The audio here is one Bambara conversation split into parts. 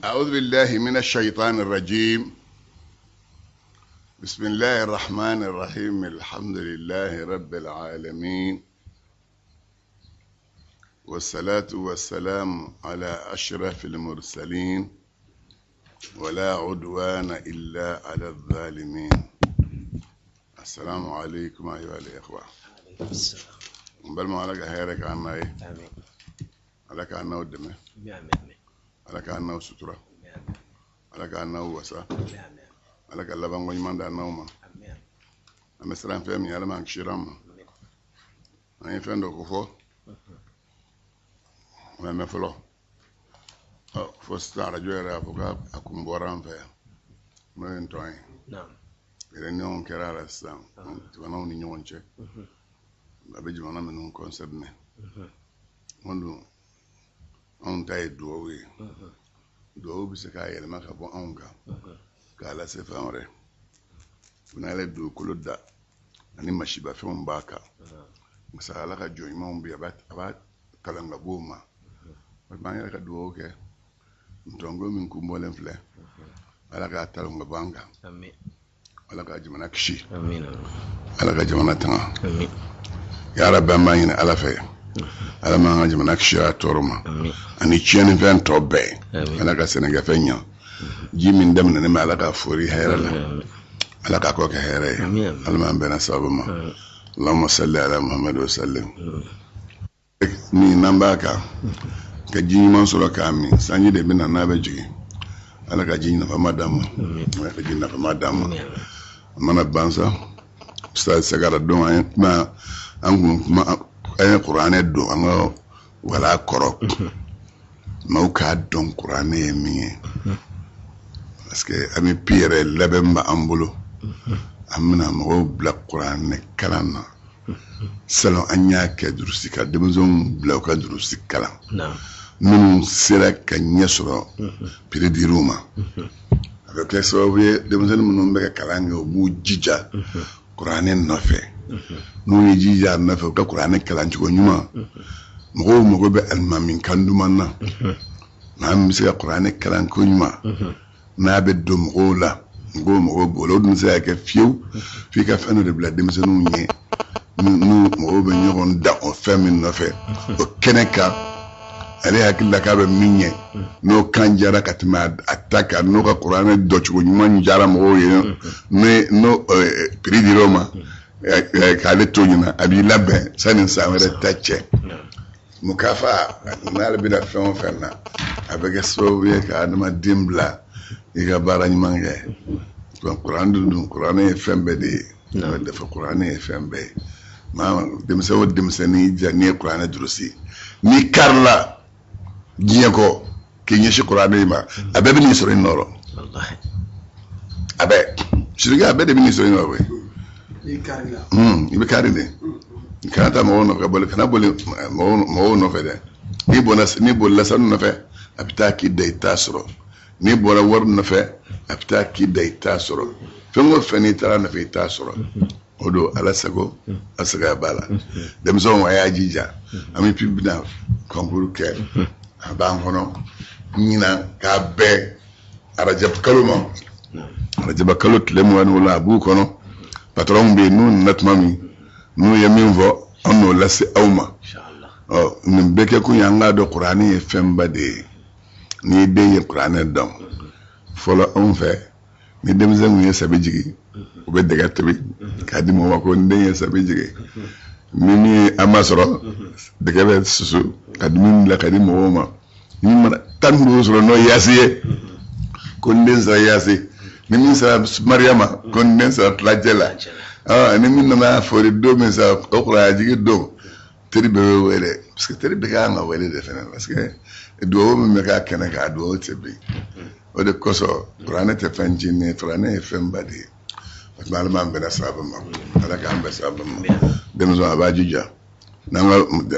أعوذ بالله من الشيطان الرجيم. بسم الله الرحمن الرحيم. الحمد لله رب العالمين، والصلاة والسلام على أشرف المرسلين، ولا عدوان إلا على الظالمين. السلام عليكم أيها الإخوة. N balima, Ala ka hɛrɛ k'an n'a ye. Ala k'an n'aw dɛmɛ. Ala k'an n'aw sutura. Ala k'an n'aw wasa. Ala ka labanko ɲuman d'an n'aw ma. An bɛ siran fɛn min, Ala m'an kisira an ma. An ye fɛn dɔ ko fɔ, o mɛn fɔlɔ. Ɔ, fo sisan arajo yɛrɛ y'a fɔ k'a kun bɔra an fɛ yan, n'o ye ntɔn ye. Réunion kɛra a la sisan jamanaw ni ɲɔgɔn cɛ, a bɛ jamana minnu concerné. Anw dun, anw ta ye duwawu ye. Duwawu bɛ se k'a yɛlɛma ka bɔ anw kan k'a lase fan wɛrɛ. N'ale ye dugukolo da ani masibafɛnw b'a kan, masa Ala ka jɔn ɲumanw bɛ yen, a b'a kalan ka bɔ o ma. O tuma an yɛrɛ ka duwawu kɛ ntɔnko min kun bɔlen filɛ, Ala k'a talon ka bɔ an kan. Ala ka jamana kisi, Ala ka jamana tanga. Ya Rabbi, an b'a ɲini Ala fɛ, Ala m'an ka jamana kisi a tɔɔrɔ ma ani tiɲɛnifɛn tɔ bɛɛ. Ala ka sɛnɛkɛfɛn ɲa. Ji min daminɛnen bɛ, Ala ka fori hɛrɛ la, Ala k'a kɔ kɛ hɛrɛ ye. Ala m'an bɛnna sababu ma. Allahumma salli ala Muhammad wa sallim. Min n'an b'a kan ka ji ɲuman sɔrɔ k'a min, sanji de bɛ na n'a bɛ jigin. Ala ka ji nafama d'an ma, Ala ka ji nafama d'an ma. A mana ban sa, sagara don an ye kuma, an kun kuma, an ye kuranɛ don an ka wala kɔrɔ, maaw k'a dɔn kuranɛ ye min ye, parce que AMUPI yɛrɛ labɛn b'an bolo. An bɛna mɔgɔw bila kuranɛ kalan na. Salon an y'a kɛ durusi ka denmisɛnw bila u ka durusi kalan. Minnu sera ka ɲɛ sɔrɔ, prix dir'u ma. A bɛ kɛ sababu ye, denmisɛnnin minnu bɛ ka kalan kɛ, u b'u jija kuranɛ nɔfɛ. N'u ye jija a nɔfɛ, u ka kuranɛ kalancogo ɲuman, mɔgɔw mago bɛ alimami kan duman na, maa min bɛ se ka kuranɛ kalan ko ɲuman, n'a bɛ don mɔgɔw la, mɔgɔw mago b'o la. O dun tɛ se ka kɛ fiyewu f'i ka fɛn dɔ de bila denmisɛnninw ɲɛ, n'u mɔgɔw bɛ ɲɔgɔn dan o fɛn min nɔfɛ o kɛnɛ kan. Ale hakili la k'a bɛ min ɲɛ, n'o kan jara ka tɛmɛ a ta kan, n'o ka kuranɛ dɔcogo ɲuman jara mɔgɔw ye, n'o prix dir'o ma k'ale to ɲina, a b'i labɛn sani san wɛrɛ ta cɛ. Mukafa n'ale bɛna fɛn o fɛn na, a bɛ kɛ sababu ye ka adamaden bila i ka baara ɲuman kɛ. Kuran dun, kuranɛ ye fɛn bɛɛ de ye. A bɛ dafa, kuranɛ ye fɛn bɛɛ ye. Maa denmisɛn o denmisɛnnin ja, n'i ye kuranɛ durusi, n'i karila diɲɛ kɔ k'i ɲɛsin kuranɛ ma, a bɛɛ bɛ n'i sɔrɔ i nɔrɔ. A bɛɛ sirikɛ, a bɛɛ de bɛ n'i sɔrɔ i nɔrɔ. I bɛ kari de, kana taa mɔgɔw nɔfɛ, boli, kana boli mɔgɔw nɔfɛ dɛ. N'i bɔra, n'i bolila sanu nɔfɛ, a bɛ taa k'i da, i t'a sɔrɔ. N'i bɔra wari nɔfɛ, a bɛ taa k'i da, i t'a sɔrɔ. Fɛn o fɛn n'i taara nɔfɛ, i t'a sɔrɔ. O don, Ala sago a sago b'a la. Denmisɛnw, a y'a jija. An bɛ pi bɛna concours kɛ, a b'an kɔnɔ ɲinan k'a bɛn arajaba kalo ma, arajaba kalo tile 27, a b'u kɔnɔ. Patron bɛ yen, n'u nana tuma min, n'u ye min fɔ, an n'o lase aw ma. Ɔ, nin bɛɛ kɛ kun ye an k'a dɔn kuranɛ ye fɛnba de ye. N'i den ye kuranɛ dɔn fɔlɔ, anw fɛ, ni denmisɛn kun ye sabi jigin, u bɛ dɛgɛ tobi k'a di mɔgɔ ma ko n den ye sabi jigin. Ni min ye an ma sɔrɔ, dɛgɛ bɛ susu ka dumuni bila ka di mɔgɔw ma. Ni mana 15 sɔrɔ, n'o ye yasi ye, ko n den sera yasi. Ni min sera Mariyama, ko n den sera tilajɛ la. Ni min nana fori don min sa, o kuranɛ jigin don, teri bɛɛ bɛ wele, parce que teri bɛɛ ka kan ka wele de fɛnɛ, parce que duwawu min bɛ k'a kɛnɛ kan, a duwawu tɛ bin. O de kosɔn kuranɛ tɛ fɛn ncinin ye, kuranɛ ye fɛnba de ye. O tuma, Ala m'an bɛnna sababu ma, Ala k'an bɛn sababu ma. Denmisɛnw, a b'a jija. N'an ka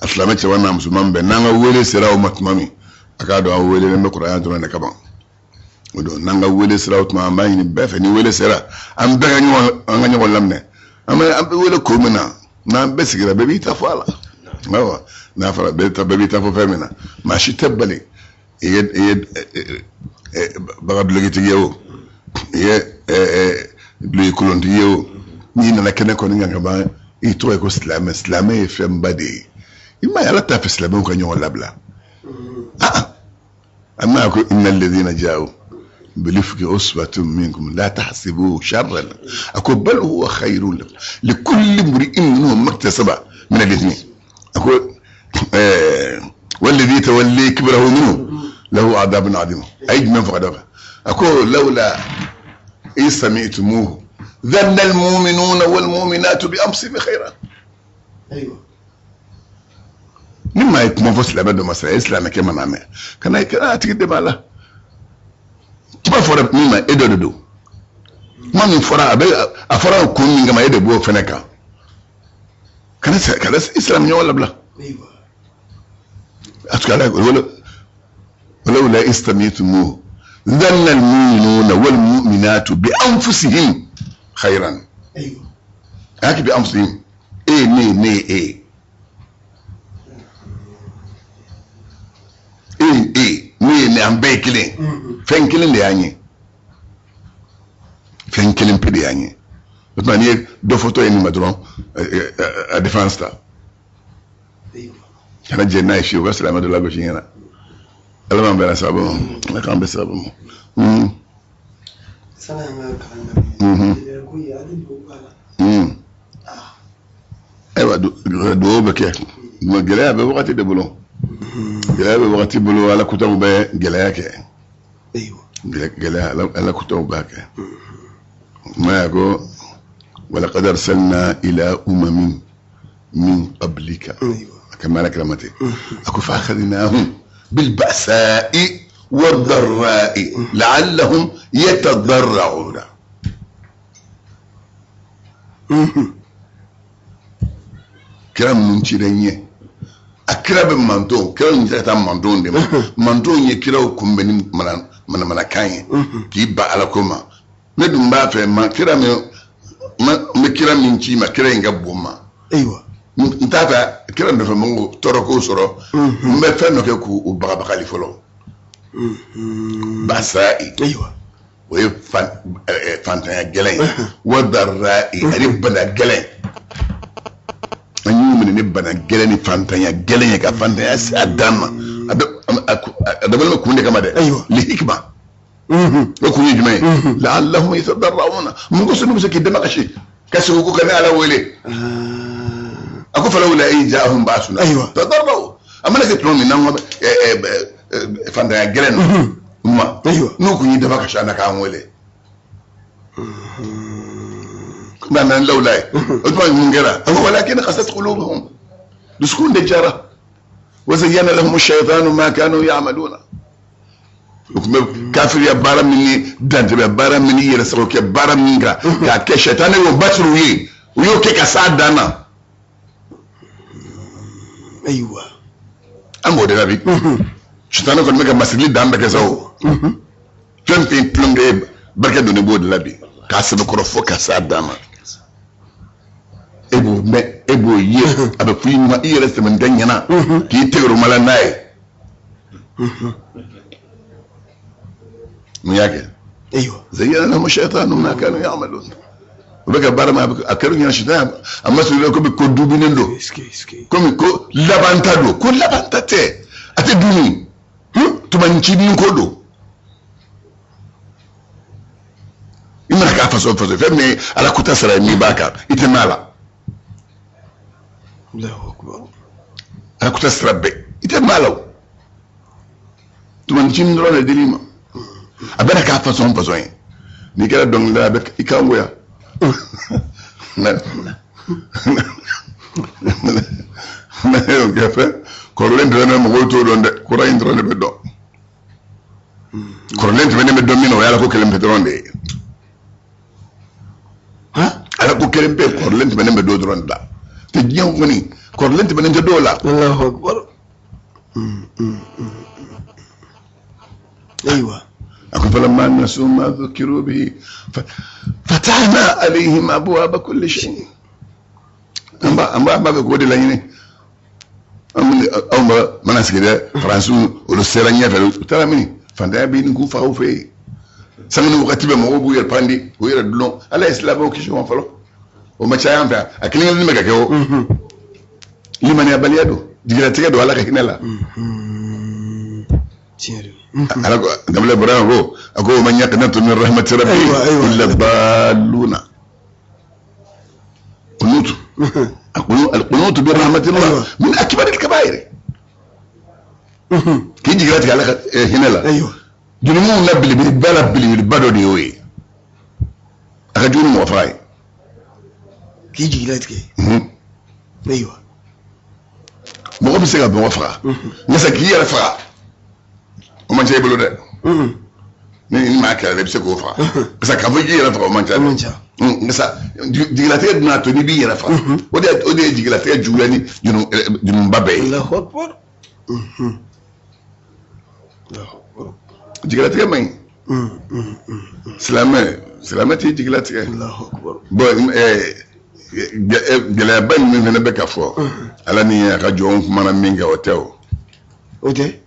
a silamɛ cɛman n'a musoman bɛɛ, n'an ka wele sera aw ma tuma min, a k'a dɔn aw welelen bɛ kuranɛ dɔrɔn de kama. O don, n'an ka wele sera o tuma, an b'a ɲini bɛɛ fɛ, ni wele sera, an bɛɛ ka ɲɔgɔn, an ka ɲɔgɔn laminɛ. An bɛ wele ko min na, n'an bɛɛ sigira, bɛɛ b'i ta fɔ a la. Ayiwa, n'a fɔra bɛɛ b'i ta fɔ fɛn min na, maa si tɛ bali. I ye baga dulokitigi ye o, i ye duloki kolontigi ye o, n'i nana kɛnɛ kɔni kan ka ban, i tɔgɔ ye ko silamɛ. Silamɛ ye fɛnba de ye. I m'a ye, Ala t'a fɛ silamɛw ka ɲɔgɔn labila. A ma ko inna alladhina ja'u bilifki usbatun minkum la tahsibuhu sharran, a ko bal huwa khayrun lakum likulli imri'in minhum maktasaba min al-ithmi, a ko walladhi tawalla kibrahu minhum lahu adhabun adhim. A ye jumɛn fɔ ka da kan? A ko lawla in sami'tumuhu dhanna al-mu'minuna wal-mu'minatu bi anfusihim khayran. Ni maa ye kuma fɔ silamɛ dɔ ma sisan, e silamɛkɛ mana mɛn, kana a tigi dɛmɛ a la. Kuma fɔra min ma, e dɔ de don. Kuma min fɔra, a bɛ a fɔra kun min kama, e de b'o fɛnɛ kan. Kana i silamɛ ɲɔgɔn labila. A tun ala wala walawla iz sami'tumuhu dhanna al-mu'minuna wal-mu'minatu bi anfusihim khayran. A y'a kɛ bi anfusihim, e ne ne e e e ne ye ne, an bɛɛ ye kelen. Fɛn kelen de y'an ye, fɛn kelen pe de y'an ye. O tuma n'i ye dɔ fɔtɔ ye nin ma dɔrɔn, a défense ta, kana jɛ n'a ye fiyewu ka silamɛ dɔ lagosi ɲɛna. Ala m'an bɛnna sababu ma, Ala k'an bɛn sababu ma. Sani an ka kalan daminɛ, ko ye hali dugawu b'a la. Ayiwa, dugawu bɛ kɛ, gɛlɛya bɛ wagati de bolo, gɛlɛya bɛ wagati bolo. Ala kutaw bɛ gɛlɛya kɛ, gɛlɛya, Ala kutaw b'a kɛ. Ma ya ko walaqad arsalna ila umamin min qablika, kama ala kira mate, a ko fa akhadnahum bil ba'sa'i wad dharra'i la'allahum yatadarra'una. Kira minnu cira ɲɛ, a kira bɛ manton, kira min ka taa mantonw de ma, mantonw ye kiraw kunbɛn ni manamanakan ye k'i ba Ala ko ma. Ne dun b'a fɛ ma kira min n bɛ kira min ci ma, kira in ka bon ma. N t'a fɛ kira nɔfɛ mɔgɔw tɔɔrɔ k'o sɔrɔ. N bɛ fɛn dɔ kɛ k'u bagabagali fɔlɔ. Basa'i, o ye fantanya gɛlɛn ye, wa darra'i, ani bana gɛlɛn. An y'u minɛ ni bana gɛlɛn ni fantanya gɛlɛn ye, ka fantanya se a dan ma. A dabɔlen bɛ kun de kama dɛ, li hikma. O kun ye jumɛn ye? La'allahum yatadarra'una. Mun kosɔn n'u bɛ se k'i damakasi ka segin ko ka ne Ala wele? A ko falawla in ja'ahum ba'suna tadarra'u. A mana kɛ tuma min n'an ko fantanya gɛlɛn ma, n'u kun y'i damakasi an na k'an wele, n'a nana lawla ye, o tuma mun kɛra? A ko walakin qasat qulubuhum, dusukun de jara. Wa zayyana lahum ash-shaytanu ma kanu ya'maluna. O tun bɛ kafiriya baara min ni dantɛmɛ baara min ni yɛrɛsago kɛ baara min kan k'a kɛ, sɛtanɛ y'o basiri u ye, u y'o kɛ ka s'a dan na. Ayiwa, an b'o de la bi. Sɛtanɛ kɔni bɛ ka masirili dan bɛɛ kɛ sa o. Fɛn fɛn tulonkɛ ye barika donnen b'o de la bi, k'a sɛbɛkɔrɔ fɔ ka s'a dan na. E b'o mɛn, e b'o ye, a bɛ fɔ i ma, i yɛrɛ sɛmɛntɛ ɲɛna k'i tɛgɛrɛ la n'a ye. Mun y'a kɛ? Zayyana lahum shaytanu ma kanu ya'malun. O bɛ ka baara min, a kɛra u ɲɛna, sitana a ma sɔrɔ komi ko dubinen don, komi ko labanta don, ko labanta tɛ, a tɛ dumuni tuma ncinin ko don. I mana k'a façon façon, fɛn min ye Ala kuta sara ye, n'i b'a kan, i tɛ mɛn a la. Ala kuta sira bɛɛ, i tɛ mɛn a la. O tuma ncinin dɔrɔn de dir'i ma. A bɛna k'a façon façon ye, n'i kɛra dɔnkilidala, a bɛ i kan goya. N'a y'o kɛ, fɛn kɔrɔlen tɛmɛnen, mɔgɔw t'o dɔn dɛ, kura in dɔrɔn de bɛ dɔn. Kɔrɔlen tɛmɛnen bɛ dɔn min na, o ye Ala ko kelen pe dɔrɔn de ye. Ala ko kelen pe, kɔrɔlen tɛmɛnen bɛ dɔw dɔrɔn de la. Tɛ diɲɛ kɔni, kɔrɔlen tɛmɛnen tɛ dɔw la. Allahu akbar. Ayiwa, a ko falamma nasu ma dhukiru bihi fatahna alayhim abwaba kulli shay. An b'a fɛ k'o de laɲini. Anw mana sigi dɛ, Faransiw olu sera ɲɛfɛ, u taara min, fantanya bɛ ɲini k'u faga u fɛ yen. Sanga ni wagati bɛɛ mɔgɔw b'u yɛrɛ pandi, k'u yɛrɛ dulon. Ala ye silamɛw kisi o ma fɔlɔ. O ma caya an fɛ yan, a kelen kelen bɛ ka kɛ o. Limaniyabaliya don, jigilatigɛ don Ala ka hinɛ la. Ala ko, Nabila Ibrahim ko, a ko man yaqnatu min rahmati rabbi illa dalluna. Qunutu. Al-qunutu bi rahmatillah min akbar al-kaba'ir. K'i jigilatigɛ Ala ka hinɛ la. Jurumu la belebeleba la belebeleba dɔ de y'o ye. A ka jugu ni mɔgɔ faga ye. K'i jigilatigɛ. Ayiwa. Mɔgɔ bɛ se ka mɔgɔ faga. Nka sa k'i yɛrɛ faga, o man ca i bolo dɛ. Ni maa kɛlɛ i bɛ se k'o faga. Parce que k'a fɔ k'i yɛrɛ faga, o man ca dɛ. Nka sa jigilatigɛ dun n'a to n'i b'i yɛrɛ faga, o de ye jigilatigɛ juguya ni jurumunba bɛɛ ye. Allahu akbar. Jigilatigɛ man ɲi. Silamɛ t'i jigilatigɛ. Allahu akbar. Bon, gɛlɛyaba min fana bɛ ka fɔ, Ala ni a ka jɔnw kumana min kɛ, o tɛ o. O tɛ?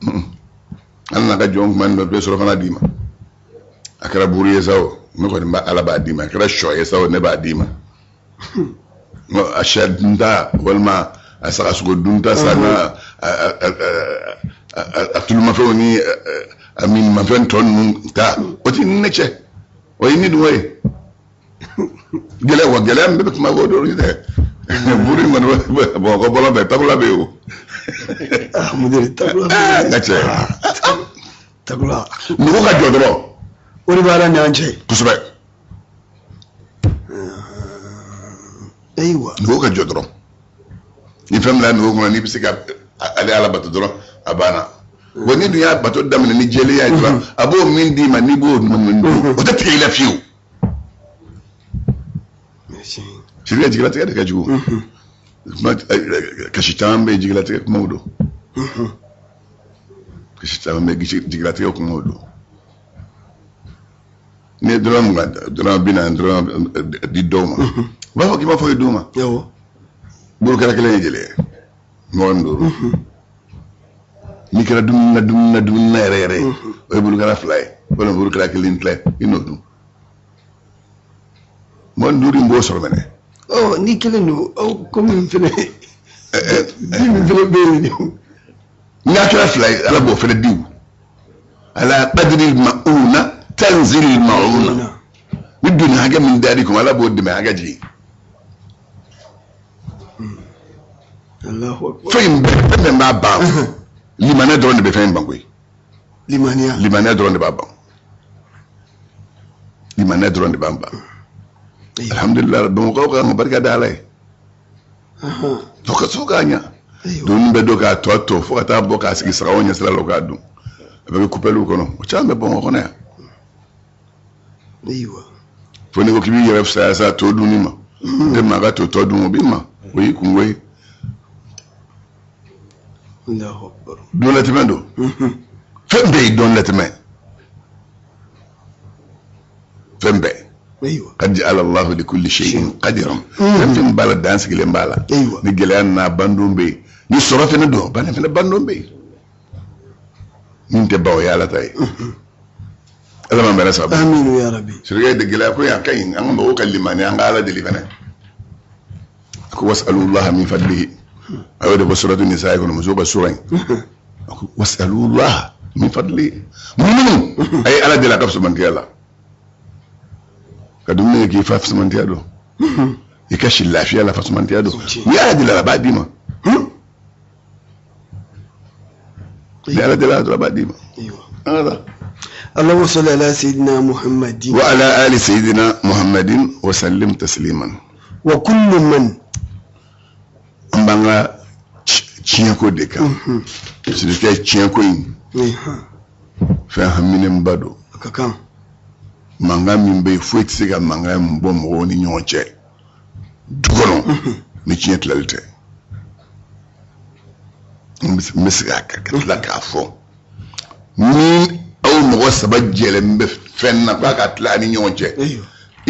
Ala n'a ka jɔnw kumana dɔ bɛ sɔrɔ fana d'i ma. A kɛra buru ye sa o, ne kɔni b'a Ala b'a d'i ma. A kɛra sɔ ye sa o, ne b'a d'i ma. A sɛ dunta walima a sagasogo dunta sa n'a a tulumafɛnw ni a minimafɛn tɔ ninnu ta, o ti ni ne cɛ, o ye ni dun ye. Gɛlɛya wa gɛlɛya min bɛ kuma o dɔrɔn dɛ. Buru in kɔni Bamakɔ bɔlɔn fɛ takula bɛ yen o. Mudiri takula. N ka cɛ. Takula. Nugu ka jɔ dɔrɔn. O de b'a la ɲɔgɔn cɛ. Kosɛbɛ. Ayiwa. Nugu ka jɔ dɔrɔn. Ni fɛn bila nugu kɔnɔ, n'i bɛ se ka ale Ala bato dɔrɔn, a banna. Bon, ni dun y'a bato daminɛ ni jɛlenya ye dɔrɔn, a b'o min d'i ma, n'i b'o min dun, o tɛ tigɛ i la fiyewu. Sirikɛ jigilatigɛ de ka jugu. Kasi caman bɛ yen, jigilatigɛ kumaw don. Kasi caman bɛ yen, jigilatigɛ kumaw don. N'i ye dɔrɔmɛ 20, dɔrɔmɛ 40, dɔrɔmɛ di dɔw ma, u b'a fɔ k'i b'a fɔ i d'u ma. Burukɛla kelen ye joli ye? 25. N'i kɛra dumuni na dumuni na dumuni na yɛrɛ yɛrɛ ye, o ye burukɛla 2 ye, walima burukɛla 1 tila i n'o dun. 25 in b'o sɔrɔ mɛnɛ. Ni kelen don, komi fɛnɛ di min fɛnɛ bɛ yen. N'a kɛra 2 ye, Ala b'o fɛnɛ di u. Ala qadri ma'una tanzil ma'una. Ni doni hakɛ min dar'i kun, Ala b'o dɛmɛ hakɛ jigin. Fɛn in bɛɛ, fɛn b'a ban. Limaniya dɔrɔn de bɛ fɛn in ban koyi. Limaniya. Limaniya dɔrɔn de b'a ban. Limaniya dɔrɔn de b'a ban. Alhamdulillah, Bamakɔ kan ka barika da Ala ye. To ka so k'a ɲa. Dumuni bɛ don k'a tɔ to fo ka taa bɔ k'a sigi sagaw ɲɛsira la, o k'a dun. A bɛ kɛ kupɛliw kɔnɔ. O caman bɛ Bamakɔ kɔnɔ yan. Fo n'i ko k'i b'i yɛrɛ fisaya sa to dunni ma. N tɛ maa ka to tɔ dun, o b'i ma. O y'i kungo ye. Don latɛmɛ don. Fɛn bɛɛ ye don latɛmɛ. Fɛn bɛɛ. Qad ja'ala Allahu li kulli shay'in qadiran. Fɛn fɛn b'a la, dan sigilen b'a la. Ni gɛlɛya nana, bandon bɛ yen. Ni sɔrɔ fɛnɛ don, bana fɛnɛ bandon bɛ yen. Min tɛ ban, o ye Ala ta ye. Ala m'an bɛɛ sababu. Aminu ya Rabbi. Sirikɛ de gɛlɛya ko in a ka ɲi, an ka mɔgɔw ka limaniya, an ka Ala deli fɛnɛ. A ko wasalullaha min fadlihi. A y'o de fɔ suratu Nisa kɔnɔ, musow ka sura in. A ko wasalullaha min fadlihi. Minnu a ye Ala deli a ka fisamantiya la. Ka dumuni kɛ k'i fa fisamantiya don. I ka si lafiya la fisamantiya don. N'i y'Ala deli a b'a d'i ma. Ni Ala deli a dɔrɔn a b'a d'i ma. An ka taa. Allahumma salli ala sayyidina Muhammadin. Wa ala ali sayyidina Muhammadin wa sallim tasliman. Wa kullu man. An b'an ka tiɲɛko de kan. Sirikɛ tiɲɛko in. Fɛn haminenba don. A ka kan. Mankan min bɛ yen, foyi tɛ se ka mankan in bɔ mɔgɔw ni ɲɔgɔn cɛ du kɔnɔ ni tiɲɛ tilali tɛ. N bɛ segin a kan ka tila k'a fɔ, ni aw mɔgɔ 3 jɛlen bɛ fɛn na k'a ka tila a ni ɲɔgɔn cɛ,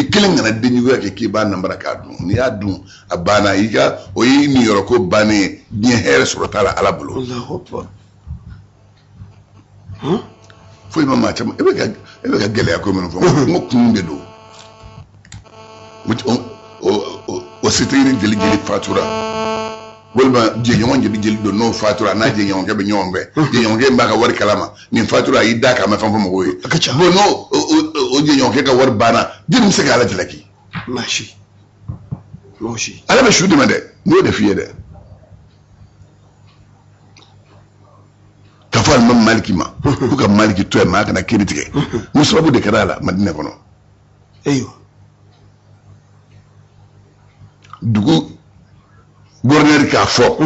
I kelen kana denjuguya kɛ k'i b'a namara k'a dun. N'i y'a dun, a banna. I ka o y'i niyɔrɔ ko bannen ye. Diɲɛ hɛrɛ sɔrɔ t'a la Ala bolo. Allahu akbar. Foyi ma maa caman. E bɛ ka gɛlɛya ko minnu fɔ, n ko kun de don. O setigi ni jeli jeli fatura, walima jɛɲɔgɔn jeli jeli don, n'o fatura, n'a jɛɲɔgɔnkɛ bɛ ɲɔgɔn fɛ, jɛɲɔgɔnkɛ in b'a ka wari kalama, nin fatura, a y'i da k'a ma fɛn fɔ mɔgɔw ye. A ka ca. Bon, n'o o jɛɲɔgɔnkɛ ka wari banna, jeli bɛ se k'ala jalaki? Maa si, mɔgɔ si. Ala bɛ su dɛmɛ dɛ. N y'o de f'i ye dɛ, ka fɔ alimami Maliki ma ko ka Maliki to yen, maa kana kiiri tigɛ. N ko sababu de kɛra a la Madinɛ kɔnɔ. Dugu gouverneur k'a fɔ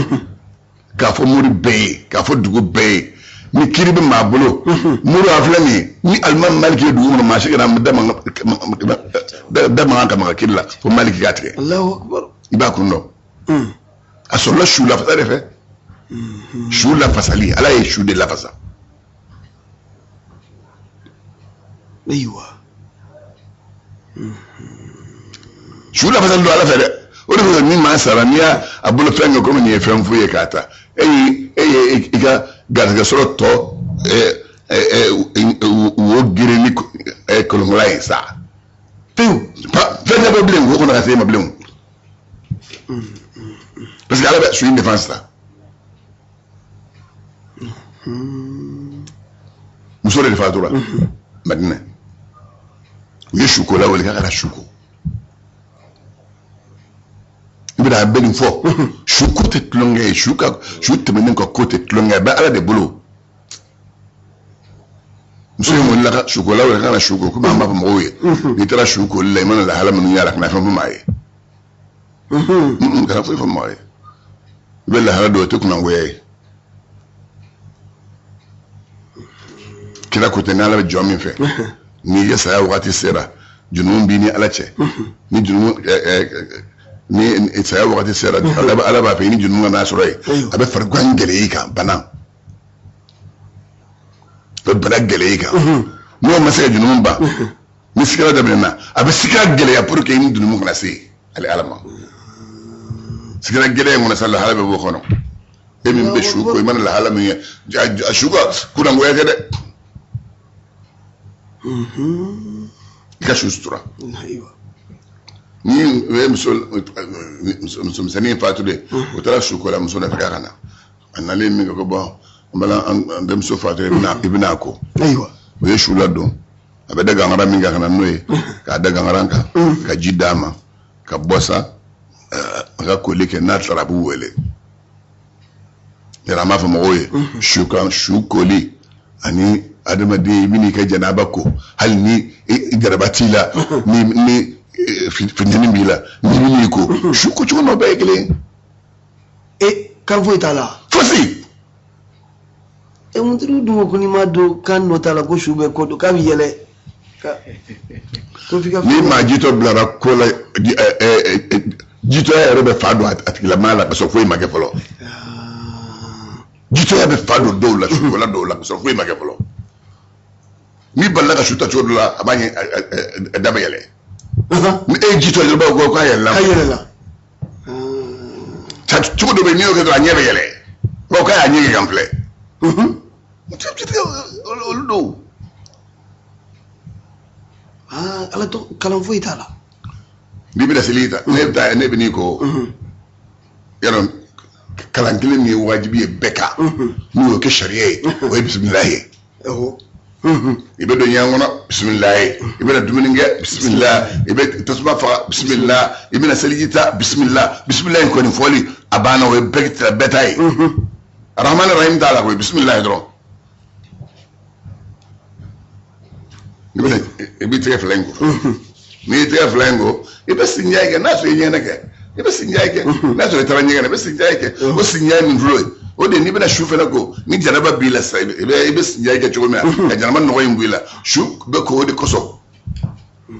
mori bɛɛ ye, k'a fɔ dugu bɛɛ ye, ni kiiri bɛ maa bolo, mori a filɛ nin ye, ni alimami Maliki ye dugu kɔnɔ, maa si kana da mankan ka maga kiiri la fo Maliki k'a tigɛ. Allahu akbar. I b'a kun dɔn. A sɔrɔla su lafasa de fɛ. Su lafasali, Ala ye su de lafasa. Su lafasali don Ala fɛ dɛ. O de kosɔn, ni maa sara, n'i y'a a bolo fɛn kɛ komi nin ye fɛn fu ye k'a ta, e ye i ka garisɛgɛ sɔrɔ tɔ ɛ ɛ wo gere ni kolonkola ye sa pewu. Fɛn tɛ bɔ bilen wo kɔnɔ ka se e ma bilen, parce que Ala bɛ su in défense ta. Muso de fatura Madinɛ, u ye sukola wele k'a ka na su ko. I bɛna a bɛ nin fɔ, su ko tɛ tulonkɛ ye. Su ka su tɛmɛnen ka ko tɛ tulonkɛ ye, a bɛ Ala de bolo. Muso in wulila ka sukola wele k'a ka na su ko. Komi an b'a fɔ mɔgɔw ye, n'i taara su koli la, i mana lahala minnu y'a la, kana fɛn fɔ maa ye. Kana foyi fɔ maa ye. I bɛ lahala dɔw, o tɛ kunangoya ye. Kira ko tɛ, n'Ala bɛ jɔn min fɛ, n'i ka saya wagati sera, junumu b'i ni Ala cɛ. Ni junumu ni saya wagati sera, Ala b'a fɛ i ni junumu ka n'a sɔrɔ yen. A bɛ farigan gɛlɛya i kan, bana a bɛ bana gɛlɛya i kan. N'o ma se ka junumu ban, ni sikara daminɛna, a bɛ sikara gɛlɛya pour que i ni junumu kana se ale Ala ma. Sikara gɛlɛya in kɔnɔ sa, lahala bɛ bɔ o kɔnɔ. E min bɛ su ko, i mana lahala min ye, a su ka kunangoya kɛ dɛ, i ka su sutura. Ni o ye muso misɛnnin in fatulen, o taara su ko la muso nɔfɛ k'a ka na. A nalen min kɛ, ko bɔn, an bala an denmuso fatulen, i bɛna ko. O ye su ladon, a bɛ da gangara min kan ka na n'o ye, k'a da gangaran kan, ka ji d'a ma, ka bɔ sa, a ka koli kɛ. N'a tilara, a b'u wele. Yɛrɛ, an b'a fɔ mɔgɔw ye, su kan su koli ani adamaden i bɛn'i ka janaba ko, hali ni jaraba t'i la, ni funteni b'i la, n'i bɛn'i ko, su ko cogo n'o bɛɛ ye kelen ye. E, kan foyi t'a la? Fosi. E, mutiri dun ko ko n'i ma don kan dɔ t'a la, ko su bɛ ko dɔ k'a bɛ yɛlɛ ka ko f'i ka. Ni maa jitɔ bilara ko la, jitɔya yɛrɛ bɛ fa don a tigilamaa la ka sɔrɔ foyi ma kɛ fɔlɔ. Jitɔya bɛ fa don dɔw la, sukola dɔw la, ka sɔrɔ foyi ma kɛ fɔlɔ. N'i balila ka su ta cogo dɔ la, a b'a ɲɛ, a da bɛ yɛlɛ. Ni e ye jitɔ ye dɔrɔn, ko k'a yɛlɛla. K'a yɛlɛla. Ta cogo dɔ bɛ yen, n'i y'o kɛ dɔrɔn, a ɲɛ bɛ yɛlɛ, bawo k'a y'a ɲɛ kɛ kan filɛ. Olu dɔw. Ala tɔ kalan foyi t'a la. N'i bɛna seli ta, ne bɛ taa, ne bɛ n'i ko yɔrɔ kalan kelen min ye wajibi ye bɛɛ kan, n'u y'o kɛ sariya ye, o ye bisimilahi ye. I bɛ don ɲɛgɛn kɔnɔ, bisimilahi. I bɛna dumuni kɛ, bisimilahi. I bɛ tasuma faga, bisimilahi. I bɛna seliji ta, bisimilahi. Bisimilahi kɔni fɔli, a banna, o ye bɛɛ ta ye. Arahamani rahim t'a la koyi, bisimilahi dɔrɔn. I bɛna, i b'i tɛgɛ fila in ko. N'i y'i tɛgɛ fila in ko, i bɛ sinja kɛ. N'a sɔrɔ i ɲɛgɛnɛ kɛ, i bɛ sinja kɛ. N'a sɔrɔ i taara ɲɛgɛn na, i bɛ sinja kɛ. O sinja min filɛ o ye, o de n'i bɛna su fɛnɛ ko, ni janaba b'i la sisan, i bɛ sinja kɛ cogo min na ka janaba nɔgɔ in bɔ i la, su bɛ ko o de kosɔn. I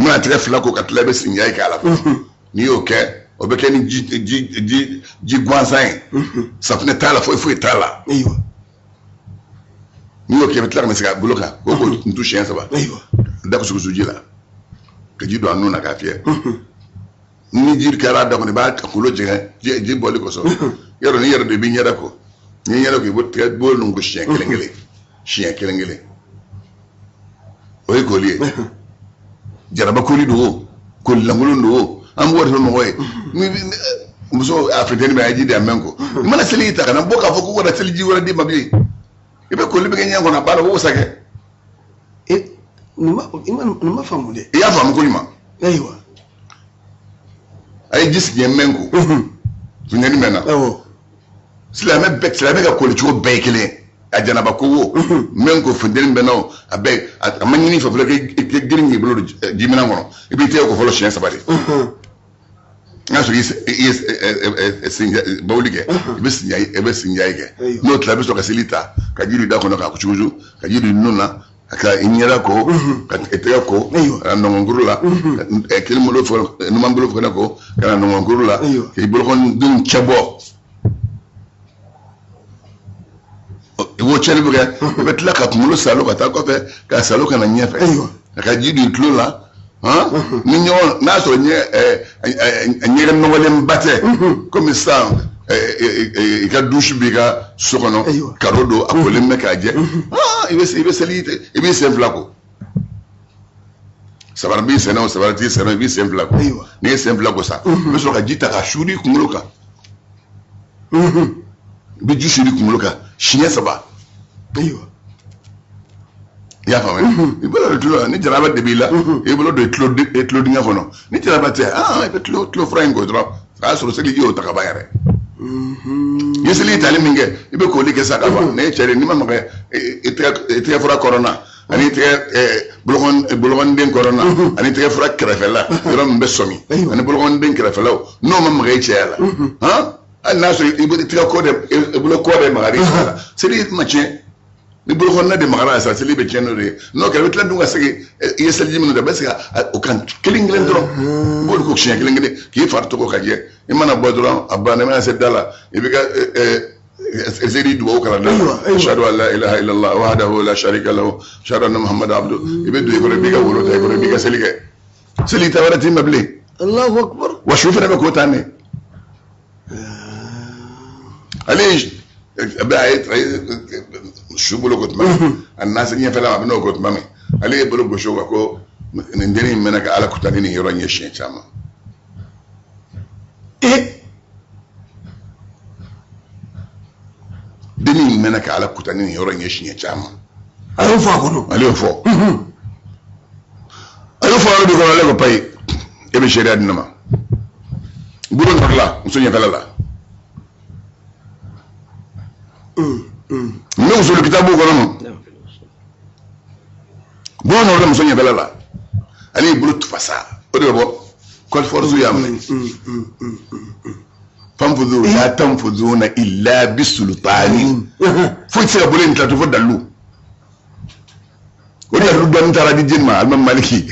mana tɛgɛ fila ko ka tila, i bɛ sinja kɛ a la. N'i y'o kɛ, o bɛ kɛ ni ji gansan ye, safunɛ t'a la, foyi foyi t'a la. N'i y'o kɛ, i bɛ tila ka na segin a bolo kan k'o ko ntu siɲɛ saba, da kusukusu ji la. Ka ji don a nun na k'a fiyɛ. Ni ji kɛra a da kɔnɔ, i b'a kulo jɛngɛ ji bɔli kosɔn. Yɔrɔ n'i yɛrɛ don, i b'i ɲɛda ko. N'i ɲɛda ko, i b'o tigɛ bolo ninnu ko siɲɛ kelen kelen. Siɲɛ kelen kelen. O ye koli ye. Jaraba koli don o, koli lankolon don o, an b'o de fɔ mɔgɔ ye. Ni muso a funteni bɛ, a ye ji di a mɛn ko. I mana seliji ta ka na bɔ k'a fɔ ko ka na seliji wɛrɛ d'i ma bilen. I bɛ koli bɛ kɛ ɲɛ kɔnɔ, a banna, o sa kɛ. Nin ma faamu dɛ. I y'a faamu ko ɲuman. Ayiwa. A ye ji sigi mɛn ko. Funteni mɛnna. Silamɛ bɛɛ, silamɛ ka koli cogo bɛɛ ye kelen ye. A janaba ko wo, mɛn ko funteni bɛ na o, a bɛɛ a ma ɲini fɛ fɔlɔ k'i girin k'i bolo don jiminɛn kɔnɔ, i b'i tɛgɛ ko fɔlɔ siɲɛ 3 de. N'a sɔrɔ i ye bawuli kɛ, i bɛ sinjayi kɛ. N'o tila, i bɛ sɔrɔ ka seli ta, ka ji don i da kɔnɔ k'a cugucu, ka ji don i nun na, ka i ɲɛda ko, ka i tɛgɛ ko, ka na nɔngɔnkuru la, ka kelen bolo fɔ, numan bolo fana ko, ka na nɔngɔnkuru la, k'i bolokɔnidenw cɛ bɔ. I b'o cɛli bɛ kɛ, i bɛ tila ka kunkolo salo ka taa kɔfɛ, ka salo ka na ɲɛfɛ, ka ji don i tulo la. Ni ɲɔgɔn n'a sɔrɔ ɲɛgɛn nɔgɔlenba tɛ, komi sisan i ka douche b'i ka so kɔnɔ, karo don, a kolen bɛ k'a jɛ, i bɛ seli, i b'i sen fila ko. Sabara b'i sen na o, sabara t'i sen na, i b'i sen fila ko. N'i ye sen fila ko sa, i bɛ sɔrɔ ka ji ta ka suuru i kunkolo kan. I bɛ ji suuru i kunkolo kan siɲɛ 3. I y'a faamuya? I bolo don tulo la, ni jaraba de b'i la, i bolo don tulo dingɛ kɔnɔ. Ni jaraba tɛ, i bɛ tulo fura in ko dɔrɔn, a y'a sɔrɔ seliji y'o ta ka ban yɛrɛ. I ye seliji tali min kɛ, i bɛ koli kɛ sa ka ban. N'e ye cɛ de ye, n'i ma maga i tɛgɛ fura kɔrɔna, ani tɛgɛ bolokɔniden kɔrɔna, ani tɛgɛ fura kɛrɛfɛla, yɔrɔ min bɛ sɔmi, ani bolokɔniden kɛrɛfɛlaw, n'o ma maga i cɛya la, hali n'a sɔrɔ i tɛgɛ kɔ de, i bolo kɔ de magara i cɛya la, seliji ma tiɲɛ. Ni bolokɔnɔna de magara sa, seli bɛ tiɲɛ n'o de ye. N'o kɛra, i bɛ tila dun ka segin, i ye seliji minnu ta, i bɛ segin o kan kelen kelen dɔrɔn. I b'olu ko siɲɛ kelen kelen k'i fari tɔgɔ ka jɛ. I mana bɔ dɔrɔn, a banna. I mana se da la, i b'i ka seli dugawu kalan da la. Ashhadu an la ilaha illallah wahdahu la sharika lahu, ashhadu anna muhammadan abduhu. I bɛ don i kɔrɔ, i b'i ka woro ta i kɔrɔ, i b'i ka seli kɛ. Seli ta wɛrɛ t'i ma bilen. Allahu akbar. Wa su fana bɛ k'o tan de. Ale a ye su bolo ko tuma min, a nana se ɲɛfɛla ma, a bɛ n'o ko tuma min, ale ye bolo gosi o kan ko nin dennin in mɛnna ka Ala kuta ni nin yɔrɔ in ye siɲɛ caman. Dennin in mɛnna ka Ala kuta ni nin yɔrɔ in ye siɲɛ caman. A y'o fɔ a kɔnɔ. Ale y'o fɔ. A y'o fɔ yɔrɔ min kɔnɔ, ale ko payi, e bɛ seereya di ne ma. Bolo nɔrɔ la, muso ɲɛfɛla la. N bɛ usulu kitabu kɔnɔ ma. Bolo nɔrɔ la muso ɲɛfɛla la. Ale y'i bolo tufa sa. O de bɛ bɔ. Kɔlifɔrisu y'a minɛ. Fanfuzu la tanfuzuna illa bisultani. Foyi tɛ se ka bolo in tilatu fo dalilu. O dalilu dɔɔni taara di jeni ma, Alimami Maliki.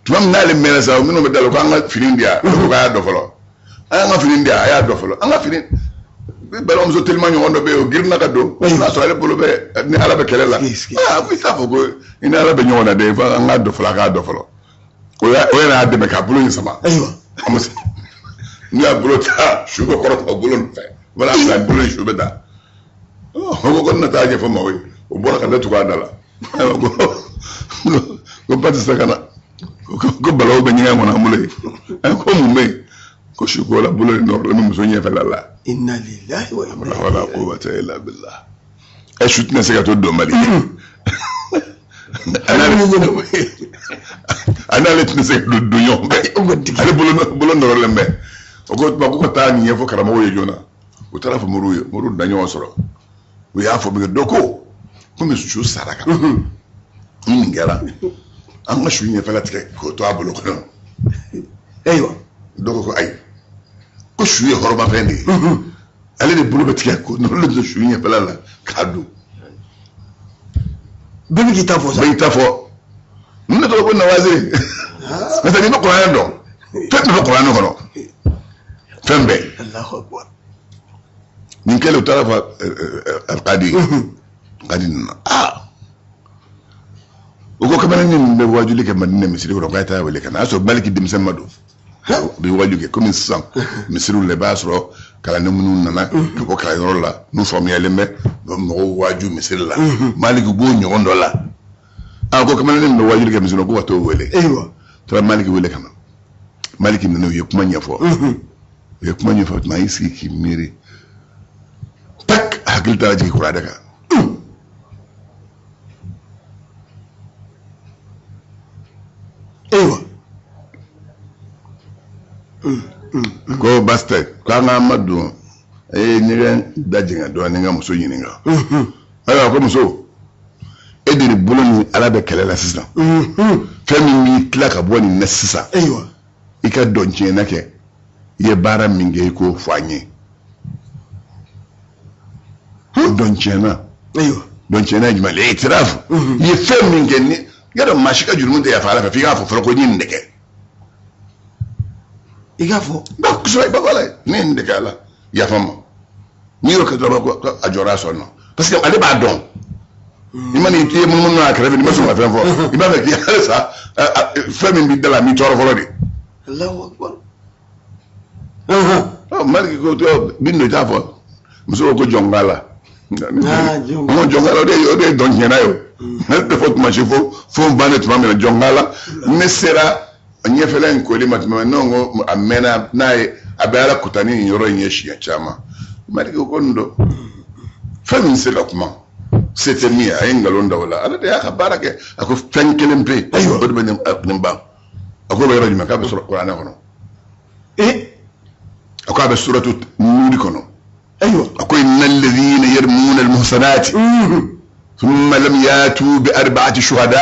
Tuma min n'ale mɛnna sa, minnu bɛ da la ko an ka fini di yan, ko k'a y'a dɔn fɔlɔ. An ka fini di yan, a y'a dɔn fɔlɔ. An ka fini, balimamuso telima ɲɔgɔn dɔ bɛ yen, o girinna ka don. N'a sɔrɔ ale bolo bɛ ni Ala bɛ kɛlɛ la. Aa, ko i t'a fɔ ko i ni Ala bɛ ɲɔgɔn na dɛ, fo an k'a dɔn fɔlɔ, a k'a dɔn fɔlɔ. O yɛrɛ y'a dɛmɛ k'a bolo in sama. A ma se. N'u y'a bolo ta, su bɛ kɔrɔta o bolo nɔfɛ. Wala a bila bolo in su bɛ da. O ko ko ne na taa ɲɛfɔ maaw ye. O bɔra ka ne tugu a da la. Ayiwa, ko ba tɛ se ka na. Ko balawu bɛ ɲɛgɛn kɔnɔ an bolo yen. Ko mun bɛ yen? Ko su ko la bolo in nɔrɔlen bɛ muso ɲɛfɛla la. Inna lillahi wa inna La hawla wala quwwata illa billah. Su tɛna se ka to don Mali. A n'ale tɛna se ka don ɲɔgɔn fɛ. Ale bolo nɔrɔlen bɛ. O ko tuma ko ka taa nin ɲɛfɔ karamɔgɔw ye joona. U taara fɔ moriw ye, moriw na ɲɔgɔn sɔrɔ. U y'a fɔ min kɛ, dɔ ko komi su sara ka ban. Ni nin kɛra, an ka su ɲɛfɛla tigɛ k'o to a bolo kɔnɔ. Ayiwa. Dɔ ko ayi, ko su ye hɔrɔnmafɛn de ye. Ale de bolo bɛ tigɛ k'o nɔrɔlen to su ɲɛfɛla la k'a don. Bɛɛ bɛ k'i ta fɔ sa. Bɛɛ k'i ta fɔ. Ninnu de tɔgɔ ko nawaziri. N'o tɛ n'i bɛ kuranɛ dɔn, fɛn bɛɛ bɛ kuranɛ kɔnɔ. Fɛn bɛɛ. Allahu akbar. Nin kɛlen, u taara fɔ alikadi ye. Alikadi nana. O ko kamalen min bɛ wajuli kɛ Madinɛ misiri kɔnɔ, k'a ye taa wele ka na. A y'a sɔrɔ Maliki denmisɛn ma don, a bɛ wajuli kɛ komi sisan misiriw la, i b'a sɔrɔ kalanden minnu nana ka bɔ kalanyɔrɔ la, n'u faamuyalen bɛ, u bɛ mɔgɔw waaju misiri la. Maliki b'o ɲɔgɔn dɔ la. A ko kamalen min bɛ wajuli kɛ misiri kɔnɔ, ko ka t'o wele. Taara Maliki wele ka na. Maliki nana, u ye kuma ɲɛfɔ, u ye kuma ɲɛfɔ. Tuma a y'i sigi k'i miiri, tak, a hakili taara jigin kuranɛ kan. Ko baasi tɛ, k'an k'an ma don, a ye ɲɛgɛn da jɛngɛ dɔɔnin, n ka muso ɲininka. Ayiwa, ko muso, e de ni bolo ni Ala bɛ kɛlɛ la sisan, fɛn min b'i tila ka bɔ nin na sisan, i ka dɔn tiɲɛna kɛ, i ye baara min kɛ, i k'o fɔ an ye. Dɔn tiɲɛna, dɔn tiɲɛna ye jumɛn ye? Itirafu. I ye fɛn min kɛ, ni yadɔ maa si ka jurumu tɛ yafa Ala fɛ f'i k'a fɔ fɔlɔ ko n ye nin de kɛ. I k'a fɔ. Kosɛbɛ, i b'a fɔ Ala ye, ne ye nin de kɛ, Ala yafa n ma. N'i y'o kɛ dɔrɔn, ko a jɔra a sɔn na, parce que ale b'a dɔn. I mana i ye munumunu a kɛrɛfɛ, n'i ma sɔn ka fɛn fɔ, i b'a fɛ k'i halisa fɛn min b'i da la, a m'i tɔɔrɔ fɔlɔ de. Allahu akbar. Maliki ko bin don, i t'a fɔ. Muso ko jɔn k'a la. Ko jɔn k'a la, o de ye dɔn tiɲɛna ye. O ne tɛ fɔ tuma si fo fo n bannen tuma min na, jɔn k'a la. Ne sera ɲɛfɛla in koli ma tuma min na, ne ko a mɛnna n'a ye, a bɛ Ala kuta ni nin yɔrɔ in ye siɲɛ caman. Maliki ko nin don, fɛn min se ka kuma, se tɛ min ye, a ye nkalon da o la. Ala de y'a ka baara kɛ. A ko fɛn kelen pe, o de bɛ nin ban. A ko bɛ yɔrɔ jumɛn? K'a bɛ sɔrɔ kuranɛ kɔnɔ. A ko a bɛ suratu Nuri kɔnɔ. A ko inna alladhina yarmuna almuhsanati thumma lam yatu bi arba'ati shuhada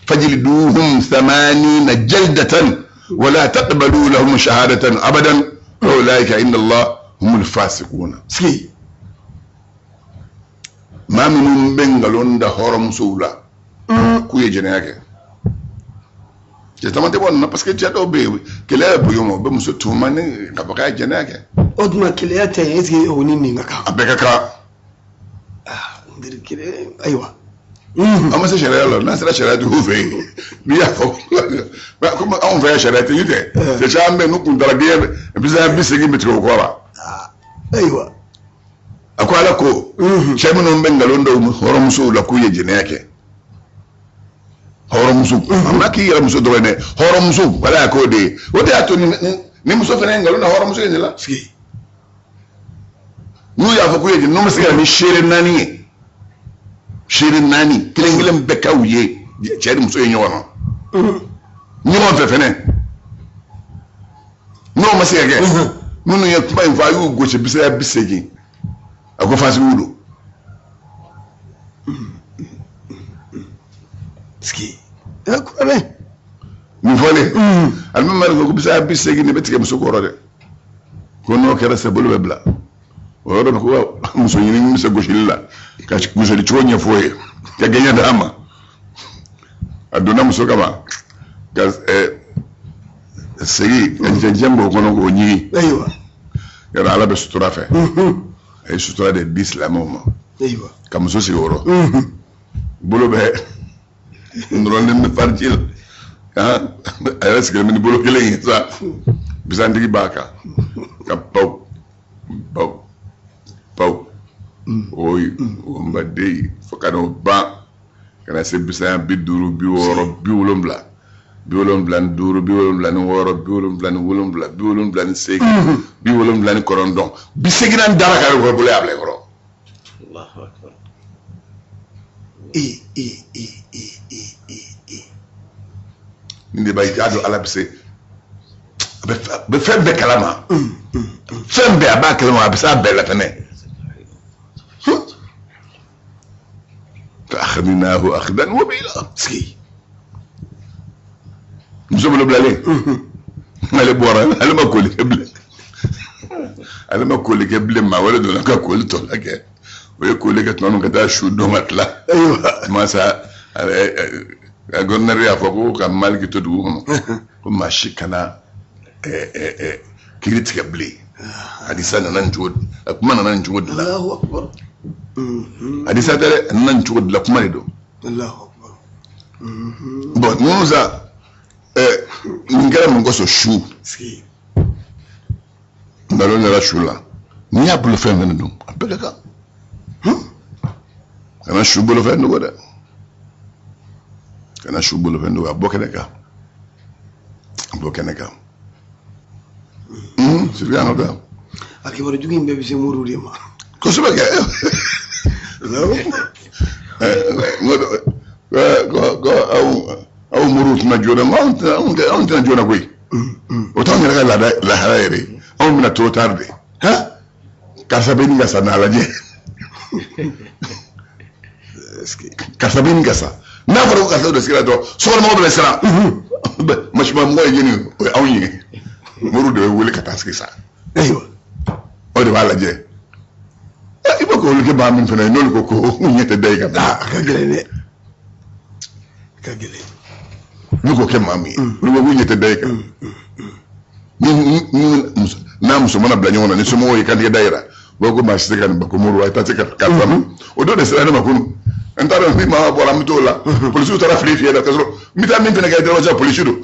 fajliduhum thamanina jaldatan wala taqbalu lahum shahadatan abadan wa ulaika inda Allah humul fasiquna. Maa minnu bɛ nkalon da hɔrɔnmusow la k'u ye jɛnɛya kɛ, cɛ caman tɛ bɔ nin na, parce que cɛ dɔw bɛ yen, keleya bɛ bonya u ma, u bɛ muso tuhuma ni k'a fɔ k'a ye jɛnɛya kɛ. O tuma keleya tɛ yen, est ce que o ni nin ka kan? A bɛɛ ka kan. Ayiwa. An ma se sariya la, n'an sera sariya tigiw fɛ yen, n'i y'a fɔ komi anw fɛ yan sariya tigi tɛ, cɛ caman bɛ yen n'u kun taara diɲɛ 80 bɛ tigɛ o kɔ la. Ayiwa. A ko Ala ko cɛ minnu bɛ nkalon da hɔrɔnmusow la k'u ye jɛnɛya kɛ, hɔrɔnmuso, a ma k'i yɛrɛ muso dɔrɔn dɛ, hɔrɔnmuso, Ala y'a k'o de ye. O de y'a to ni muso fana ye nkalon da hɔrɔnmuso in de la. N'u y'a fɔ k'u ye jɛnɛ, n'u ma se ka na ni seere naani ye, seere naani kelen kelen bɛɛ ka u ye cɛ ni muso ye ɲɔgɔn na ɲɔgɔn fɛ fɛnɛ, n'o ma se ka kɛ, minnu ye kuma in fɔ, a y'u gosi 80, a ko fasigiw don. Nin fɔlen, alimami Maliki ko 80 de bɛ tigɛ muso kɔrɔ dɛ, ko n'o kɛra sisan bolo bɛ bila o yɔrɔ ko muso ɲini bɛ se gosili la, ka gosili cogo ɲɛfɔ ye, ka gɛɲɛ d'a ma. A donna muso kama ka segin ka cɛncɛn b'o kɔnɔ k'o ɲigin. Yɔrɔ Ala bɛ sutura fɛ, a ye sutura de di silamɛw ma. Ka muso sigi o rɔ, bolo bɛ nɔrɔlen bɛ fariji la, a yɛrɛ sigilen bɛ ni bolo kelen ye sa, bisantigi b'a kan ka baw baw baw, oyi o n ba den, fo ka n'o ban ka na se 50, 60, 70, 75, 76, 77, 78, 79, 89 dara ka yɔrɔ bolo y'a bila i kɔrɔ. Nin de b'a yira dɔn Ala bɛ se, a bɛ fɛn bɛɛ kalama, fɛn bɛɛ a b'a kalama, a bɛ se a bɛɛ la fɛnɛ. Fa akhadnahu akhdan wabila. Muso bolo bilalen, ale bɔra, ale ma koli kɛ bilen, ale ma koli kɛ bilen, maa wɛrɛ donna ka koli tɔ la kɛ. O ye koli kɛ tuma min ka taa su dɔn ka tila, masa gouverneur y'a fɔ ko ka Maliki to dugu kɔnɔ, ko maa si kana kiiri tigɛ bilen. Hadisa nana nin cogo, a kuma nana nin cogo de la. Hadisa tɛ dɛ, a nana nin cogo de la, kuma de don. Bon, ninnu sa, nin kɛra mun kosɔn? Su nkalon nana su la. N'i y'a bolo fɛn fɛn dun, a bɛɛ ka kan. Kana su bolo fɛn dogo dɛ, kana su bolo fɛn dogo. A bɔ kɛnɛ kan, a bɔ kɛnɛ kan. Sigi an ka taa. A kibaru jugu in bɛɛ bɛ se moriw de ma. Kosɛbɛ kɛ. Ko aw moriw tɛna joona, anw tɛna joona koyi. O t'anw yɛrɛ ka laada lahala yɛrɛ ye. Anw bɛna trop tard de. Karisa bɛ nin ka sa, n'a lajɛ. Karisa bɛ nin ka sa. N'a fɔra ko karisa don sigira dɔrɔn, sokɔnɔmɔgɔw bɛ siran. Masima mɔgɔ ye jɛni, o ye anw ye. Moriw de bɛ wele ka taa sigi sa. Ayiwa. O de b'a lajɛ. I bɛ k'olu kɛ maa min fana ye, n'olu ko ko u ɲɛ tɛ da i kan. A ka gɛlɛn dɛ. A ka gɛlɛn. N'u k'o kɛ maa min ye, olu ko k'u ɲɛ tɛ da i kan. Ni n'a muso mana bila ɲɔgɔn na, ni somɔgɔw ye kantigɛ da yira, u b'a ko maa si tɛ ka nin ba ko moriw, a ye taa se karisa ma. O don de sera ne ma kunun. N t'a dɔn ni maa bɔra, an bɛ t'o la. Polisiw taara fili fiyɛ la, k'a sɔrɔ n bɛ taa min fana kɛ dɔrɔn sisan, polisi don.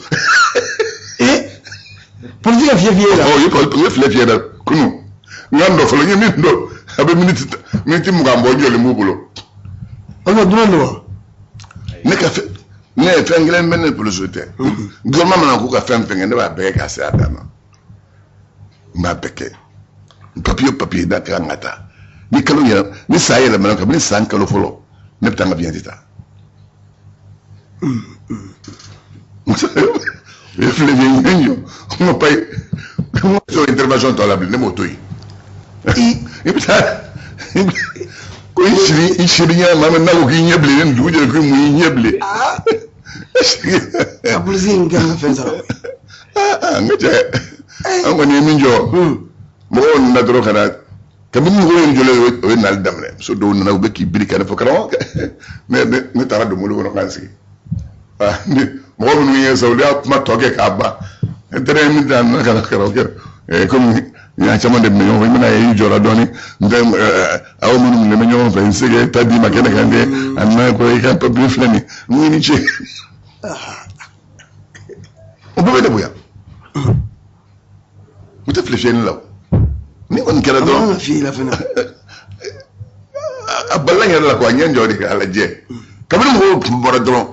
Polisi ka fiyɛ fiyɛ la. Ɔ, u ye fili fiyɛ la kunun. N ka n dɔ fɔlɔ, n ye min dɔn, a bɛ miniti 20 bɔ, n jɔlen b'u bolo. O tuma dunan don wa? Ne ka fɛn, ne ye fɛn kelen bɛ ne polisiw tɛ. Gouvernement mana k'u ka fɛn fɛn kɛ, ne b'a bɛɛ kɛ k'a se a dan na. N b'a bɛɛ kɛ. Papiye papiye n'a ka kan ka taa. Ni kalo yɛlɛ, ni san yɛlɛmana, kabini san kalo fɔlɔ, ne bɛ taa n ka vignette ta. U ye fili fiyɛ, n ye n jɔ. N ko payi, n ko intervention tɔ la bilen, ne m'o to yen. I bɛ taa ko i siri i siri ɲɛ maa min n'a ko k'i ɲɛ bilen, ni dugu jɛra k'i mun i ɲɛ bilen. A polisi in kan ka fɛn sara koyi. N ka cɛ, an kɔni ye min jɔ, mɔgɔw nana dɔrɔn ka na. Kabini mɔgɔw ye n jɔlen, o ye nali daminɛ. Muso dɔw nana, u bɛ k'i biri ka ne fɔ karamɔgɔ. Ne taara don mobili kɔnɔ k'an sigi. Mɔgɔ minnu ye sa, olu y'a kuma tɔ kɛ k'a ban. N terikɛ min ta nana ka na karamɔgɔkɛ, komi n y'a caman de minɛ ɲɔgɔn fɛ, i bɛna ye i jɔra dɔɔni. N tɛ aw minnu minɛ bɛ ɲɔgɔn fɛ, n se ka ta d'i ma kɛnɛ kan dɛ. A nana ko i ka papiye filɛ nin ye, n ko i ni ce. O bɛɛ bɛ ne bonya. U tɛ fili fiyɛli la o. Ni kɔni kɛra dɔrɔn. A man ka fiyɛ i la fɛnɛ. A balila n yɛrɛ la ko a ɲɛ jɔ de k'a lajɛ. Kabini mɔgɔw tun bɔra dɔrɔn,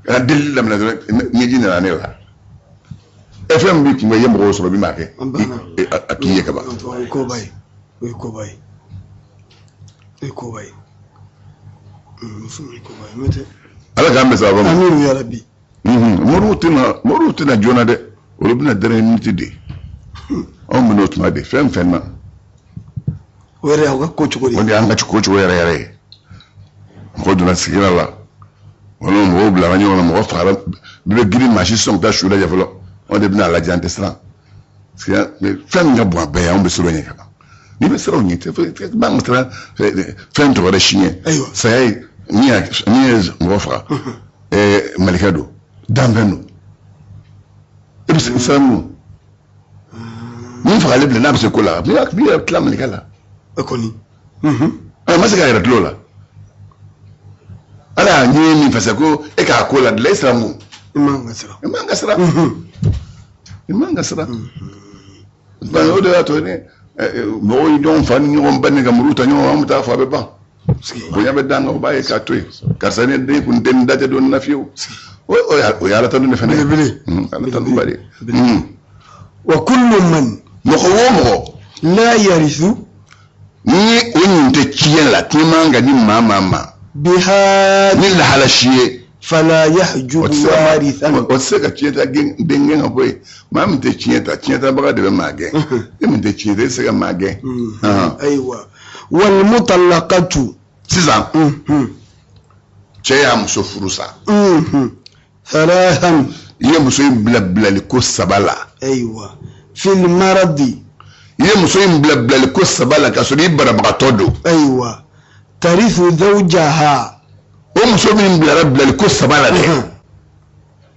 ka delili daminɛ dɔrɔn, ɲɛji nana ne la. E fɛn min b'i kun i ye mɔgɔw sɔrɔ min b'a kɛ, a k'i ye kaban. O ye koba ye, o ye koba ye, o ye koba ye. O ye koba ye, n'o tɛ. Ala k'an bɛn sababa ma. Amiina ya rabi. Moriw tɛna joona dɛ, olu bɛna dernière minute de. Anw bɛn'o tuma de fɛn fɛn na. O yɛrɛ y'aw ka ko cogo de ye. O de y'an ka ko cogo yɛrɛ yɛrɛ ye. Mɔgɔ donna sigira la, walima mɔgɔw bilara ɲɔgɔn na, mɔgɔ fagara, bɛɛ bɛ girin, maa si sɔn ka taa su lajɛ fɔlɔ. Anw de bɛna a lajɛ, an tɛ siran. Fɛn min ka bon a bɛɛ ye, anw bɛ siran o ɲɛ ka ban. N'i bɛ siran o ɲɛ, tɛ b'an ka siran fɛn tɔ wɛrɛ si ɲɛ. Saya ye min ye mɔgɔ faga, malikɛ don, danfɛn don. E bɛ se siran mun? Min fagalen filɛ, n'a bɛ se ko la, a bɛ yɛrɛ tila malikɛ la. E kɔni. A ma se k'a yɛrɛ tila o la. Ala y'a ɲini min fɛ ko e k'a ko la dilan, e siran mun? I man ka siran. I man ka siran. I man ka siran. O de y'a to ne mɔgɔw ye ɲɔgɔn fa ni ɲɔgɔn ba ni ka muru ta ɲɔgɔn, an bɛ taa fɔ a bɛ ban. Bonya bɛ d'an kan, o b'a ye k'a to yen. Karisa ne den kun tɛ nin da tɛ don nin na fiyewu. O ye Ala tanu de fana ye. Belebele. Ala tanu ba de. Wa kullu man. Mɔgɔ o mɔgɔ. La yarithu. Ni o ɲin tɛ tiɲɛ la, tiɲɛ man ka di maa maa ma. Biha. Ni lahala si ye. Fala yahjubu warithan. O tɛ se ka tiɲɛ ta den gɛn ka bɔ yen. Maa min tɛ tiɲɛ ta, tiɲɛ tabaga de bɛ maa gɛn. E min tɛ tiɲɛ ta, e tɛ se ka maa gɛn. Ayiwa. Wal mutallaqatu. Sisan. Cɛ y'a muso furu sa. Thalathan. I ye muso in bila bilali ko saba la. Ayiwa. Fil maradi. I ye muso in bila bilali ko saba la k'a sɔrɔ i banabagatɔ don. Ayiwa. Tarithu zawjaha. O muso min bilara bilali ko saba la dɛ,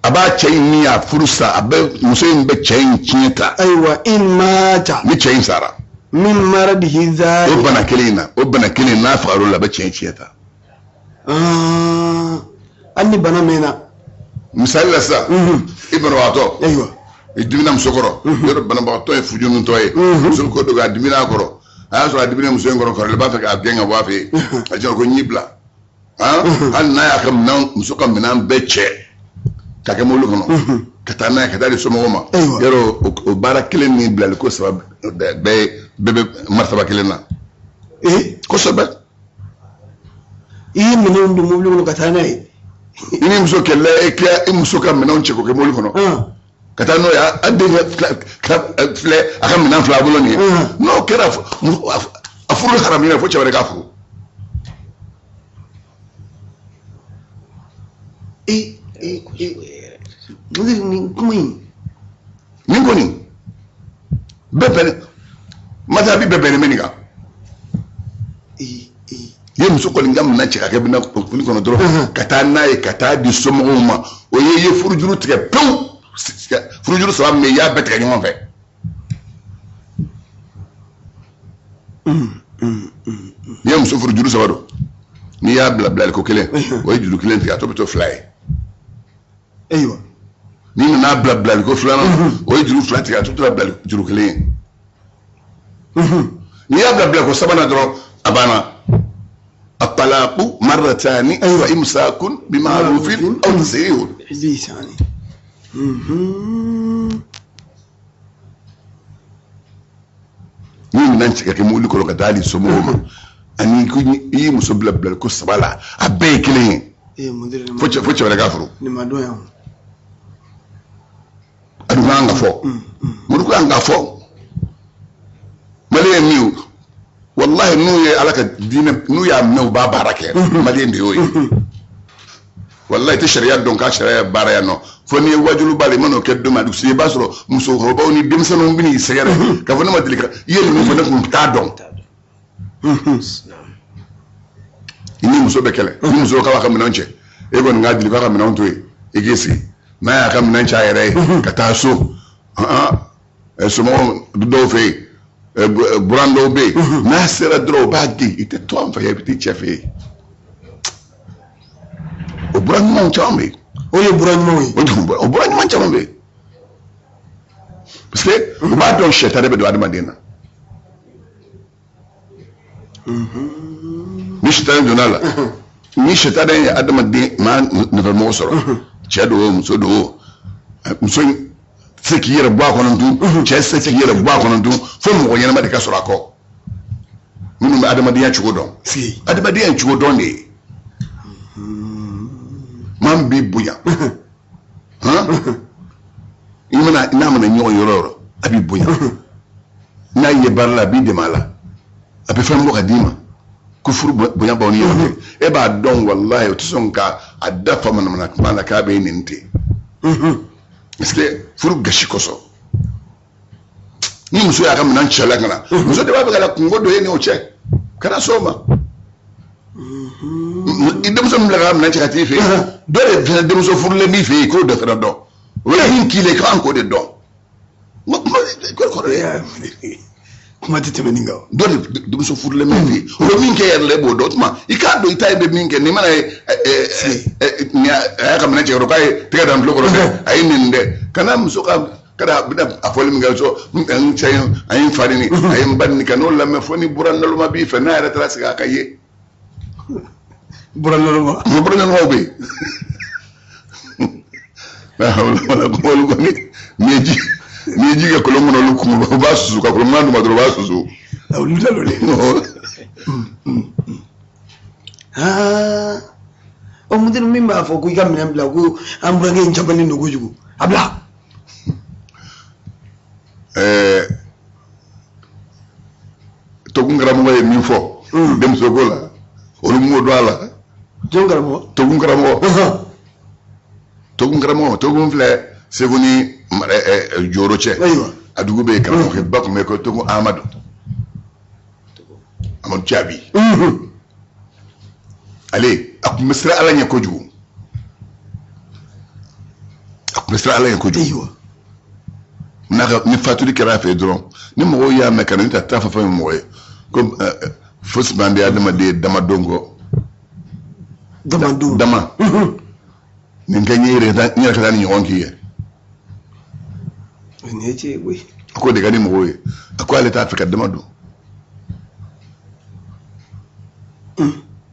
a b'a cɛ in min y'a furu sa, a bɛ muso in bɛ cɛ in tiɲɛ ta. Ayiwa, in mata. Ni cɛ in sara. Min maradihi zalika. O bana kelen in na, o bana kelen in n'a fagar'o la, a bɛ cɛ in tiɲɛ ta. Hali ni bana mɛnna. Misali la sisan, i banabagatɔ, Ayiwa. i dimina muso kɔrɔ, yɔrɔ banabagatɔ ye fujunutɔ ye, muso ko don a dimina a kɔrɔ, a y'a sɔrɔ a dimina muso in kɔrɔ kɔrɔlen b'a fɛ k'a gɛn ka bɔ a fɛ yen, a cɛ ko n y'i bila, hali n'a y'a ka minɛn, muso ka minɛn bɛɛ cɛ ka kɛ mobili kɔnɔ ka taa n'a ye ka taa di somɔgɔw ma, yɔrɔ o baara kelen ni bilali ko saba bɛɛ bɛ martaba kelen na. Kosɛbɛ. I ye minɛnw don mobili kɔnɔ ka taa n'a ye. I ni muso kɛlɛla, e kɛ i muso ka minɛnw cɛ k'o kɛ mobili kɔnɔ ka taa n'o ye, a denkɛ filɛ a ka minɛn fila bolo nin ye, n'o kɛra a furu haramuyara fo cɛ wɛrɛ k'a furu. Nin kuma in. Nin kɔni bɛɛ bɛnnen masabi bɛɛ bɛnnen bɛ nin kan. I ye muso kɔni ka minɛn cɛ ka kɛ mobili kɔnɔ dɔrɔn ka taa n'a ye ka taa di somɔgɔw ma, o ye i ye furujuru tigɛ pewu, furujuru saba min bɛ yen i y'a bɛɛ tigɛ ɲɔgɔn fɛ. N'i ye muso furu juru saba don, n'i y'a bila bilali ko kelen, o ye juru kelen tigɛ, a tɔ bɛ to fila ye. Ayiwa. N'i nana bila bilali ko filanan, o ye juru fila tigɛ, a tɔ tora bilali juru kelen ye. N'i y'a bila bilali ko sabanan dɔrɔn, a banna. At-talaqu marratani fa imsakun bima'rufin aw tasrihun. N'i minɛn cɛ ka kɛ mobili kɔnɔ ka taa di somɔgɔw ma, ani ko i ye muso bila bilali ko saba la, a bɛɛ ye kelen ye. Fo cɛ wɛrɛ k'a furu. A dun kan ka fɔ, moriku kan ka fɔ, maliyɛn min walahi n'u ye Ala ka diinɛ n'u y'a mɛn u b'a baara kɛ, maliyɛn de y'o ye. Walahi i tɛ sariya dɔn k'a sariya ye baara yan nɔ, fo n'i ye wajuluba la, i man'o kɛ don min a dugusi i b'a sɔrɔ musokɔrɔbaw ni denmisɛnninw bɛ n'i sɛgɛrɛ k'a fɔ ne ma deli ka i ye ninnu fɔ, ne tun t'a dɔn. I ni muso bɛ kɛlɛ, ni muso k'a b'a ka minɛnw cɛ, e kɔni k'a deli k'a ka minɛnw to yen, i k'i sigi n'a y'a ka minɛn cɛ a yɛrɛ ye ka taa so, somɔgɔw dɔw fɛ yen, buran dɔw bɛ yen, n'a sera dɔrɔn o b'a gɛn, i tɛ to an fɛ yan, i bɛ t'i cɛ fɛ yen. O buran ɲumanw caman bɛ yen. O ye buran ɲumanw ye. O buran ɲuman caman bɛ yen. Parce que u b'a dɔn sɛtanɛ bɛ don adamaden na. Ni sɛtanɛ donna a la, ni sɛtanɛ ye adamaden maa nɔfɛmɔgɔ sɔrɔ, cɛ don o muso don o, muso in tɛ se k'i yɛrɛ bɔ a kɔnɔ dun, cɛ tɛ se k'i yɛrɛ bɔ a kɔnɔ dun, fo mɔgɔ ɲɛnama de ka sɔrɔ a kɔ, minnu bɛ adamadenya cogo dɔn. Adamadenya ye cogo dɔn de ye. Maa min b'i bonya, i mana n'a mana ɲɔgɔn yɔrɔ o yɔrɔ, a b'i bonya. N'a ye baara la, a b'i dɛmɛ a la, a bɛ fɛn bɔ ka d'i ma, ko furu bonya b'aw ni ɲɔgɔn cɛ. E b'a dɔn walahi o tɛ sɔn ka a da fa manamana kuma la k'a bɛ nin ten. Parce que furu gasi kosɔn, ni muso y'a ka minɛn cɛ la ka na, muso de b'a fɛ ka na kungo dɔ ye n'o cɛ, kana s'o ma. I denmuso min bila ka minɛn cɛ ka t'i fɛ yen, dɔ de fana denmuso furulen b'i fɛ yen k'o de fana dɔn, o bɛ min k'i la i kan k'o de dɔn. Kuma tɛ tɛmɛ nin kan. Dɔ de denmuso furulen b'i fɛ yen, o bɛ min kɛ yɛrɛ la e b'o dɔn, o tuma i k'a dɔn i ta ye bɛ min kɛ, n'i mana ye a y'a ka minɛn cɛ yɔrɔ k'a ye tɛgɛ da n tulo kɔrɔ dɛ, a ye nin dɛ, kana muso ka kada bɛna a fɔli min kɛ so, n cɛ a ye n fa nin, a ye n ba nin, ka n'o lamɛn fo ni buran naloma b'i fɛ, n'a yɛrɛ taara sigi a ka ye. Buran naloma. Buran nalomaw bɛ yen. Olu kɔni n'i ye ji kɛ kolon kɔnɔ, olu kun u b'a susu ka kolon kɔnɔ duma dɔrɔn u b'a susu. Olu da don dɛ. O mudiri min b'a fɔ ko i ka minɛn bila ko an burankɛ in camanlen don kojugu, a bila. Togun karamɔgɔ ye min fɔ denmuso ko la, olu m'o dɔn a la. Jɔn karamɔgɔ? Togun karamɔgɔ. Togun karamɔgɔ, Togun filɛ Segu ni Joro cɛ. A dugu bɛ yen, karamɔgɔkɛba tun bɛ yen ko Togun Amadu. Amadu Jaabi. Ale a tun bɛ siran Ala ɲɛ kojugu. A tun bɛ siran Ala ɲɛ kojugu. N'a ka ni fatuli kɛra a fɛ yen dɔrɔn, ni mɔgɔw y'a mɛn ka na, ni taa fɔ fɛn mɔgɔ ye ko fosi man di adamaden damadon kɔ. Damadon. Dama. Nin kɛ n yɛrɛ n yɛrɛ ka taa nin ɲɔgɔn k'i ye. Nin ye tiɲɛ ye koyi. A k'o de ka di mɔgɔw ye. A ko ale t'a fɛ ka dama don.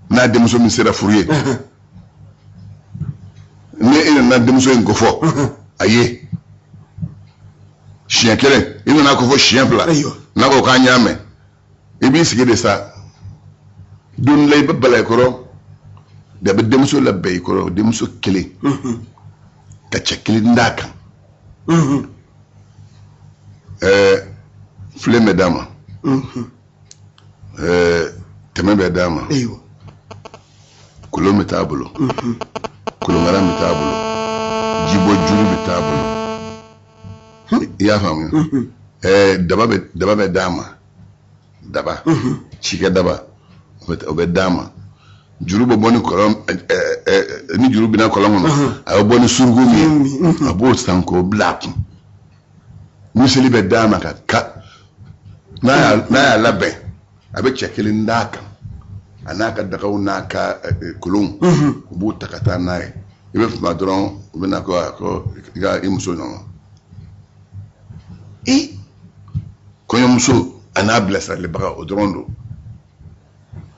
N'a denmuso min sera furu ye, ni e nana denmuso in kofɔ a ye siɲɛ kelen, i nana kofɔ siɲɛ fila, n'a ko k'an y'a mɛn, i b'i sigi de sa. Don dɔ la i bɛ bala i kɔrɔ de, a bɛ denmuso labɛn i kɔrɔ, denmuso kelen ka cɛ kelen d'a kan. Filen bɛ d'a ma, tɛmɛ bɛ d'a ma, kolon bɛ t'a bolo, kolonkaran bɛ t'a bolo, jibɔ juru bɛ t'a bolo. I y'a faamuya? Daba bɛ d'a ma, daba cikɛ daba o bɛ d'a ma. Juru bɛ bɔ ni kɔlɔn, ni juru bɛna kɔlɔn kɔnɔ, a bɛ bɔ ni suruku min ye, a b'o san k'o bila a kun. Miseli bɛ d'a ma ka ka n'a y'a labɛn, a bɛ cɛ kelen d'a kan, a n'a ka dagaw n'a ka kolonw, u b'u ta ka taa n'a ye. I bɛ fama dɔrɔn, u bɛ na ko ko i ka i muso nɔ. Kɔɲɔmuso a n'a bilasiralibaga, o dɔrɔn don.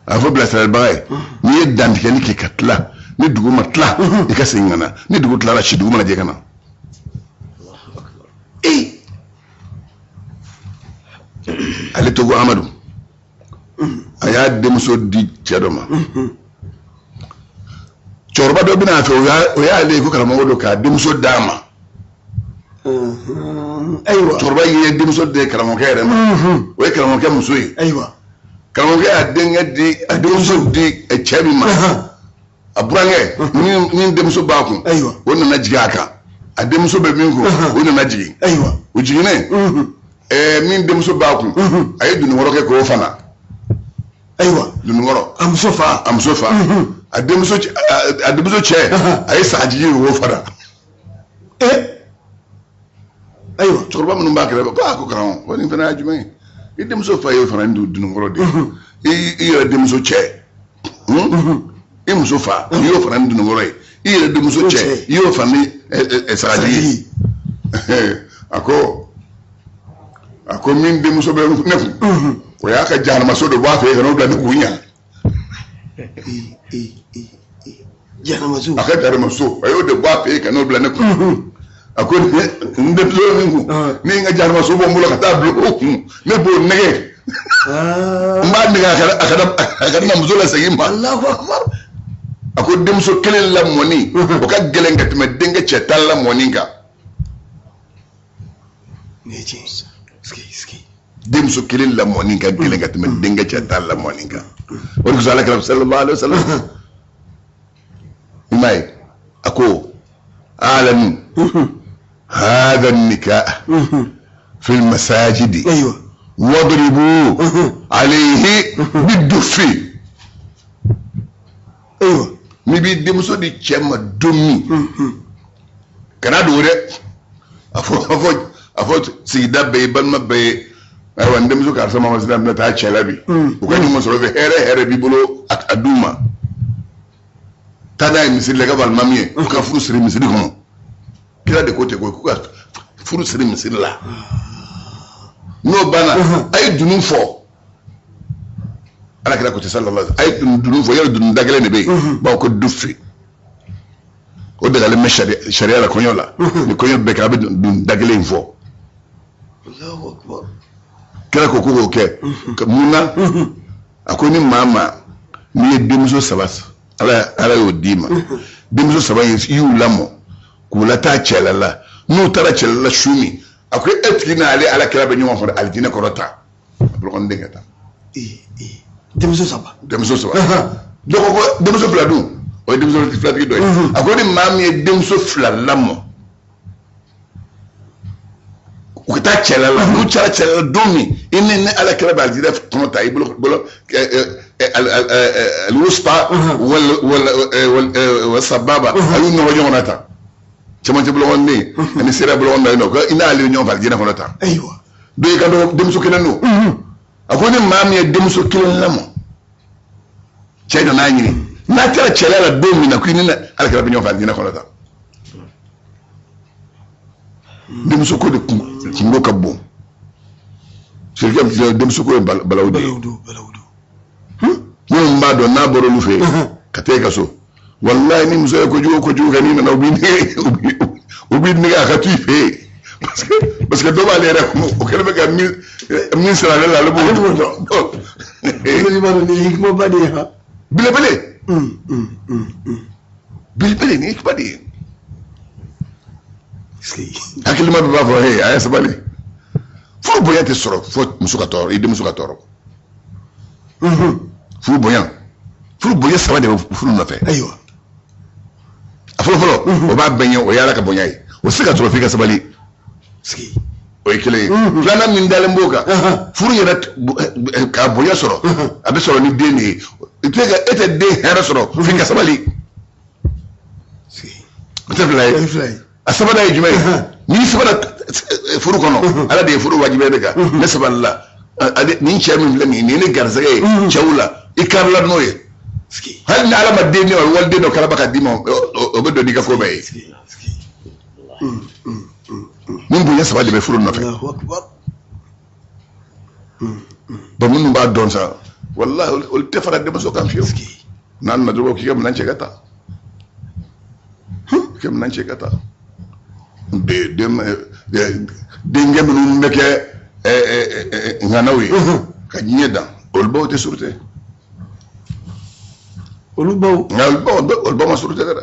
A fɔ bilasiralibaga ye, n'i ye dantigɛli kɛ ka tila, ni dugu ma tila, i ka segin ka na. Ni dugu tilara, si dugu mana jɛ ka na. Ale Togo Amadu, a y'a denmuso di cɛ dɔ ma. Cɛkɔrɔba dɔ bɛna a fɛ, o y'ale ye ko karamɔgɔ don, k'a denmuso d'a ma. Ayiwa. Cɛkɔrɔba ye denmuso di karamɔgɔkɛ yɛrɛ ma. O ye karamɔgɔkɛ muso ye. Ayiwa. Karamɔgɔkɛ y'a denkɛ di, a denmuso di cɛ min ma, a burankɛ min denmuso b'a kun, o nana jigin a kan. A denmuso bɛ min kun, o nana jigin. Ayiwa. O jiginnen, min denmuso b'a kun, a ye dununkɔrɔ kɛ k'o fana. Ayiwa. Dununkɔrɔ. A muso fa. A muso fa. A denmuso cɛ, a ye sagajigi k'o fana. Ayiwa. Cɛkɔrɔba minnu b'a kɛrɛfɛ, ko a ko karamɔgɔ, ko nin fana ye jumɛn ye? I denmuso fa y'o fana ni dununkɔrɔ de ye. I yɛrɛ denmuso cɛ, i muso fa, i y'o fana ni dununkɔrɔ ye. I yɛrɛ denmuso cɛ, i y'o fana ni sagajigi ye. A ko min denmuso bɛ ne kun, o y'a ka jahanamaso de bɔ a fɛ yen ka n'o bila ne kun yan. Jahanamaso. A ka jahanamaso, a y'o de bɔ a fɛ yen ka n'o bila ne kun. A ko n denmuso min kun, ni n ka jahanamaso bɔ n bolo ka taa bila o kun, ne b'o nɛgɛ. N b'a nɛgɛ a ka na muso lasegin ma. Allahu akbar. A ko denmuso kelen lamɔni, o ka gɛlɛn ka tɛmɛ denkɛ cɛ tan lamɔni kan. Denmuso kelen lamɔni ka gɛlɛn ka tɛmɛ denkɛ cɛ tan lamɔni kan. O de kosɔn Ala kira sallallahu alaihi wasallam, i m'a ye, a ko alamu hadha nikah fi masajidi wadribu alayhi bidufi. Ayiwa. N'i b'i denmuso di cɛ ma don min, kana dogo dɛ. A fɔ sigida bɛɛ ye, balima bɛɛ ye, ayiwa n denmuso karisa ma sira bɛna taa cɛ la bi. U ka ɲuman sɔrɔ fɛ, hɛrɛ hɛrɛ b'i bolo a d'u ma. Taa n'a ye misiri la, i ka fɔ alimami ye, u ka furu siri misiri kɔnɔ. Kira de ko ten ko k'u ka furu siri misiri la. N'o banna, a ye dunun fɔ. Ala kira ko ten sallallahu alaihi wasallam, a ye dunun fɔ, yɔrɔ dunun da kelen de bɛ yen, bawo ko dufi. O dagalen bɛ sariya la kɔɲɔ la. Ni kɔɲɔ bɛɛ kɛ, a bɛ dunun da kelen in fɔ. Kira ko k'o kɛ. Mun na? A ko ni maa ma, n'i ye denmuso saba, Ala y'o d'i ma. Denmuso saba in, i y'u lamɔ k'u lataa cɛla la. N'u taara cɛla la su min, a ko e tigi n'ale Ala kira bɛ ɲɔgɔn sɔrɔ alijinɛ kɔrɔ ta. A bolokɔni ka taa. Denmuso saba. Denmuso saba. Dɔ ko ko denmuso fila dun, o ye denmuso filatigi dɔ ye. A ko ni maa min ye denmuso fila lamɔ, u ka taa cɛla la, n'u taara cɛla la don min, i ni Ala kira bɛ alijinɛ kɔnɔ ta, i bolo bolo alwusta wal sababa, a y'u nɔrɔ ɲɔgɔn na tan. Cɛmancɛ bolokɔni ani seereya bolokɔni na yen nɔ, i n'ale bɛ ɲɔgɔn fɛ alijinɛ kɔnɔ tan. Ayiwa. Dɔ y'i kanto denmuso kelen don. A ko ni maa min ye denmuso kelen lamɔ, cɛ nana ɲini, n'a taara cɛla la don min na, ko i ni Ala kira bɛ ɲɔgɔn fɛ alijinɛ kɔnɔ tan. Denmuso ko de kungo ka bon. Sirikɛ, denmuso ko ye balawu de ye. Balawu don, balawu don. Minnu b'a dɔn n'a bɔra olu fɛ yen ka taa e ka so, walayi, ni muso ye kojugu kojugu kɛ, n'i nana, u b'i nɛgɛ a ka to i fɛ yen, parce que dɔ b'ale yɛrɛ kun, o kɛlen bɛ ka min sara ale la, ale b'o dɔn. Ne b'a dɔn, nin ye hikimaba de ye han. Belebele. Belebele, nin ye hikima de ye. Hakilima bɛɛ b'a fɔ he, a ye sabali. Furu bonya tɛ sɔrɔ fo muso ka tɔɔrɔ, i denmuso ka tɔɔrɔ. Furu bonya, furu bonya saba de bɛ furu nɔfɛ. A fɔlɔ fɔlɔ, o b'a bɛɛ ɲɛ, o ye Ala ka bonya ye. O tɛ se ka sɔrɔ f'i ka sabali. O ye kelen ye. Filanan min dalen b'o kan, furu yɛrɛ k'a bonya sɔrɔ, a bɛ sɔrɔ ni den de ye. I tɛ ka, e tɛ den hɛrɛ sɔrɔ f'i ka sabali. O tɛ fila ye? O ye fila ye. A sabanan ye jumɛn ye? N'i sabara furu kɔnɔ, Ala de ye furu wajibiya ne kan, ne sabalila. Nin cɛ min filɛ nin ye, nin ye ne garisɛgɛ ye cɛw la, i karila n'o ye. Hali ni Ala ma den di ma, waliden dɔ kalaba ka d'i ma, o bɛ don n'i ka ko bɛɛ ye. Nin bonya saba de bɛ furu nɔfɛ. Allahu akbar. Bon, minnu b'a dɔn sa, walahi, olu tɛ fara denmuso kan fiyewu. N'a nana dɔrɔn, k'i ka minɛn cɛ ka taa, k'i ka minɛn cɛ ka taa. Denkɛ minnu bɛ kɛ ŋanaw ye ka diɲɛ dan, olu baw tɛ surute. Olu baw? Nka olu baw ma surute dɛ.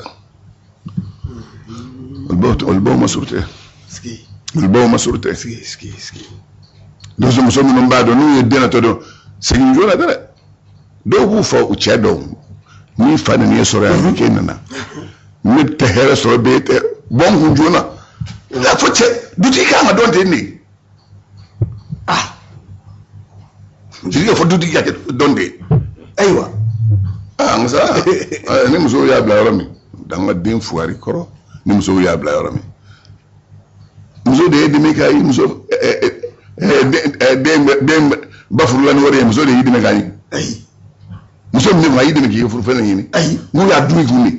Olu baw ma surute. Olu baw ma surute. Muso muso minnu b'a dɔn n'u ye den natɔ dɔn, segin joona dɛ. Dɔw b'u fa u cɛ dɔn, n'i fa nana e sɔrɔ yan k'e nana, ne tɛ hɛrɛ sɔrɔ bɛ tɛ bɔ n kun joona. A fɔ cɛ dutigi kan ka dɔn ten de. Ah, dutigi ka fɔ, dutigi ka kɛ dɔn ten. Ah, nka sa, ni musow y'a bila yɔrɔ min, dan ka den fugari kɔrɔ. Ni musow y'a bila yɔrɔ min, muso de ye dɛmɛ k'a ye. Muso den ba furula ni wari ye, muso de y'i dɛmɛ k'a ye. Muso min a y'i dɛmɛ k'i ka furu fɛn ɲini. N'u y'a dun i kun de.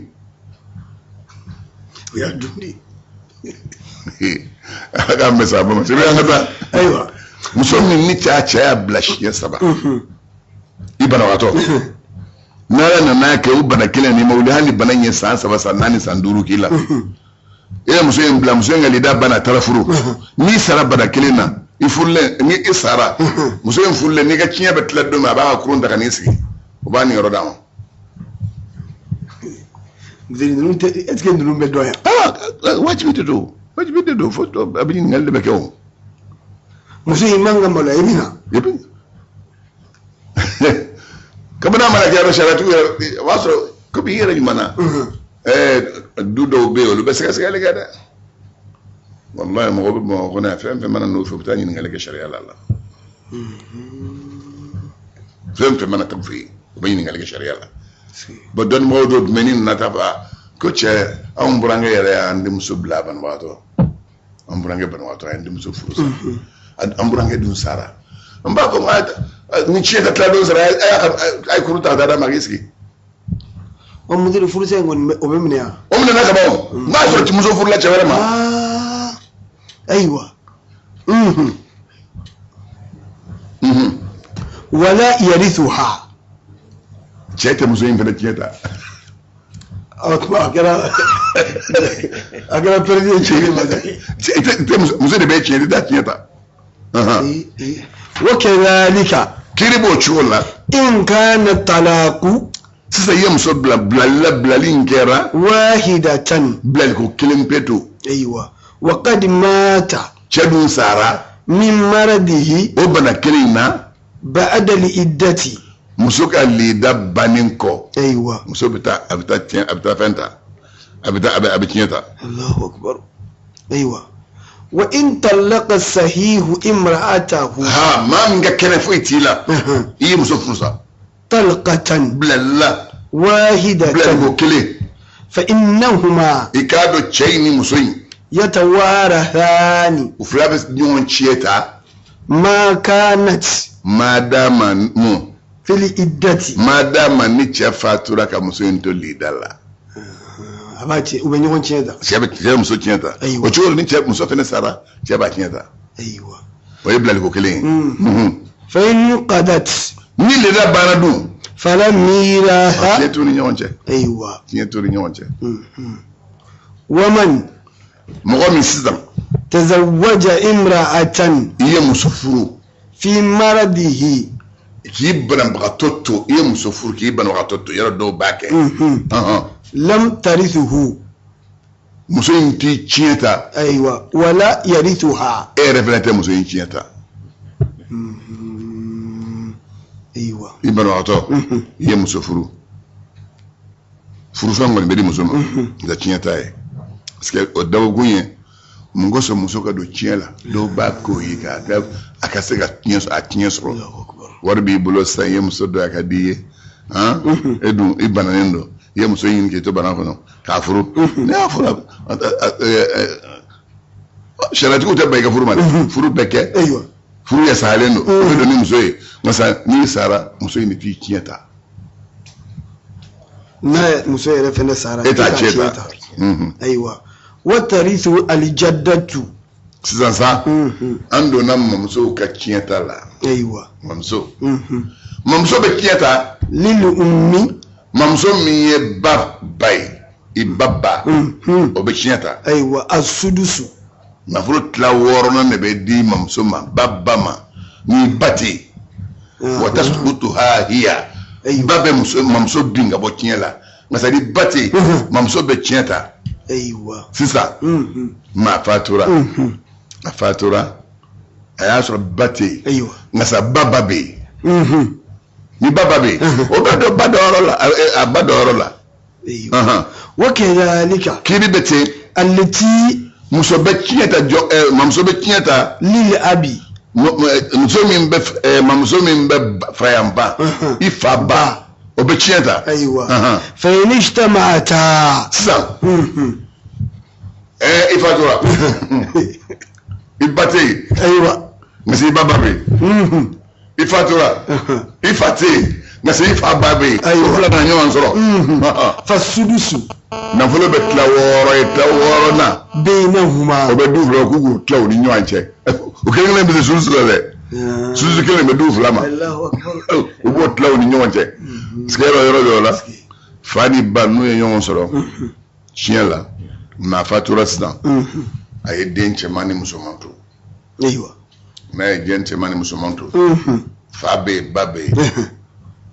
U y'a dun de. Ala k'an bɛn sababa ma. Sɛbɛn, an ka taa. Ayiwa. Muso min ni cɛ y'a bila siɲɛ saba, i banabagatɔ, n'Ala nana kɛ o bana kelen n'i ma wuli, hali ni bana in ye san 3, san 4, san 5 k'i la, e ye muso in bila, muso in ka lida banna, a taara furu, n'i sara bana kelen na, i furulen, ni i sara, muso in furulen, n'i ka tiɲɛ bɛ tila don min, a b'a ka kurun ta ka n'i sigi, o b'a niyɔrɔ d'a ma. Ninnu tɛ, est ce que ninnu bɛ dɔn yan? Ah, wajibi de don, wajibi de don. Fo a bɛ ɲininkali de bɛ kɛ o. Muso in man ka maloya, i bɛ na. I bɛ kabini a mana kɛ yɔrɔ sariyatigiw yɛrɛ, o b'a sɔrɔ komi i yɛrɛ ɲuman na. Du dɔw bɛ yen, olu bɛ sɛgɛsɛgɛli kɛ dɛ. Walayi, mɔgɔ bɛ Bamakɔ kɔnɔ yan, fɛn fɛn mana n'o fɛ, u bɛ taa ɲininkali kɛ sariya la. Fɛn fɛn mana taa u fɛ yen, u bɛ ɲininkali kɛ sariya la. Bon, dɔnnibagaw dɔw tun bɛ ni nana taa fɔ ko cɛ, anw burankɛ yɛrɛ y'an denmuso bila banabagatɔ, an burankɛ banabagatɔ, a y'an denmuso furu sa, an burankɛ dun sara. N b'a fɔ ni tiɲɛ ka tila don sara, a y'a ka a ye kurun ta ka taa d'a ma k'i sigi. Ɔ, mudiri, furusa in kɔni, o bɛ minɛ yan? O minɛna ka ban o. N'a sɔrɔ muso furula cɛ wɛrɛ ma. Ah, ayiwa. Wala yarithuha. Cɛ tɛ muso in fana tiɲɛ ta. A tuma a kɛra président cɛ de ma dɛ. Muso de bɛ tiɲɛ tɛ tiɲɛ ta. Wa kadhalika. Kiiri b'o cogo la. In kana talaqu. Sisan, i ye muso bila bilali la, bilali in kɛra. Wahidatan. Bilali ko kelen pe to. Ayiwa, wa qad mata. Cɛ dun sara. Min maradihi. O bana kelen in na. Ba'da al-iddati. Muso ka lida bannen kɔ. Muso bɛ taa, a bɛ taa tiɲɛ, a bɛ taa fɛn ta, a bɛ taa, a bɛ tiɲɛ ta. Allahu akbar. Ayiwa, wa in talaqa sahihu imra'atahu. Ha, maa min ka kɛnɛ, foyi t'i la, i ye muso furu sa. Talqatan. Bilali la. Wahidatan. Bilali ko kelen. Fa innahuma. I k'a dɔn, cɛ in ni muso in. Yatawarathani. U fila bɛ ɲɔgɔn tiɲɛ ta. Ma kanat. Ma dama mun. Fil iddati. Ma dama ni cɛ fatura ka muso in to lida la. A b'a tiɲɛ, u bɛ ɲɔgɔn tiɲɛ ta. Cɛ bɛ cɛ muso tiɲɛ ta. Ayiwa. O cogo la ni cɛ muso fɛnɛ sara, cɛ b'a tiɲɛ ta. Ayiwa. O ye bilaliko kelen ye. Fa in qadat. Ni leda banna dun, Fala miraha. tiɲɛ t'u ni ɲɔgɔn cɛ. Ayiwa. Tiɲɛ t'u ni ɲɔgɔn cɛ. Waman Mɔgɔ min sisan tazawwaja imra'atan i ye muso furu fi maradihi. k'i banabagatɔ to, i ye muso furu k'i banabagatɔ to, yɔrɔ dɔw b'a kɛ. Lam tarithuhu. Muso in t'i tiɲɛ ta. Ayiwa. Wala yarithuha. E yɛrɛ fɛnɛ tɛ muso in tiɲɛ ta. Ayiwa. I banabagatɔ, i ye muso furu, furufɛn kɔni bɛ di muso ma, nka tiɲɛ t'a ye, parce que o dabɔkun ye mun kosɔn muso ka don tiɲɛ la, dɔw b'a k'o ye k'a kɛ a ka se ka tiɲɛ sɔrɔ, a tiɲɛ sɔrɔ. Allahu akbar. Wari b'i bolo sisan, i ye muso dɔ ye, a ka di i ye, han, e dun i bananen don, i ye muso ɲini k'i to bana kɔnɔ k'a furu. Ne y'a furu, sariyatigiw tɛ ban i ka furu ma dɛ, furu bɛ kɛ. Ayiwa. Furu yɛ sayalen don, o bɛ don ni muso ye, nka sa n'i sara, muso in de t'i tiɲɛ ta. N'a muso yɛrɛ fɛnɛ sara, E t'a tiɲɛ ta. Ayiwa. Wa tarithu aljaddatu. Sisan sa, an donna mamusow ka tiɲɛ ta la. Ayiwa. Mamuso, mamuso bɛ tiɲɛ ta. Lil ummi. Mamuso min ye ba ba ye, i ba ba, o bɛ tiɲɛ ta. Ayiwa, asudusu. Nafolo tila wɔɔrɔnan de bɛ di mamuso ma, ba ba ma, ni ba tɛ yen. Wa tasbutu ha hiya. Ba bɛ muso, mamuso bin ka bɔ tiɲɛ la, nka sa ni ba tɛ yen, mamuso bɛ tiɲɛ ta. Ayiwa. Sisan maa fatura, a fatura, a y'a sɔrɔ ba tɛ yen. Ayiwa. Nka sa ba ba bɛ yen. Ni ba ba bɛ yen, o bɛ don ba dɔyɔrɔ la, a ba dɔyɔrɔ la. Ayiwa. Wa kadhalika. Kiiri bɛ ten. Allati. Muso bɛ tiɲɛ ta jɔ, mamuso bɛ tiɲɛ ta. Lil abi. Muso min bɛ, mamuso min bɛ fayanba, i fa ba, o bɛ tiɲɛ ta. Ayiwa. Fa in ijtama'ata. Sisan. I fatura, i ba tɛ yen. Ayiwa. Nka i ba ba bɛ yen. I fatura, i fa tɛ yen, nka i fa ba bɛ yen. Ayiwa. O fila kana ɲɔgɔn sɔrɔ. Fa sudusu. Nafolo bɛ tila wɔɔrɔ ye, tila wɔɔrɔnan. Bainahuma. O bɛ du fila, k'u k'u tila u ni ɲɔgɔn cɛ. O kelen kelen bɛ se sudusu la dɛ. Sudusu kelen bɛ du fila ma. Allahu akbar. U b'o tila u ni ɲɔgɔn cɛ. Parce que yɔrɔ dɔw la, fa ni ba n'u ye ɲɔgɔn sɔrɔ tiɲɛ la, maa fatura sisan, a ye den cɛman ni musoman to. Ayiwa. N'a ye den cɛman ni musoman to, fa bɛ yen, ba bɛ yen,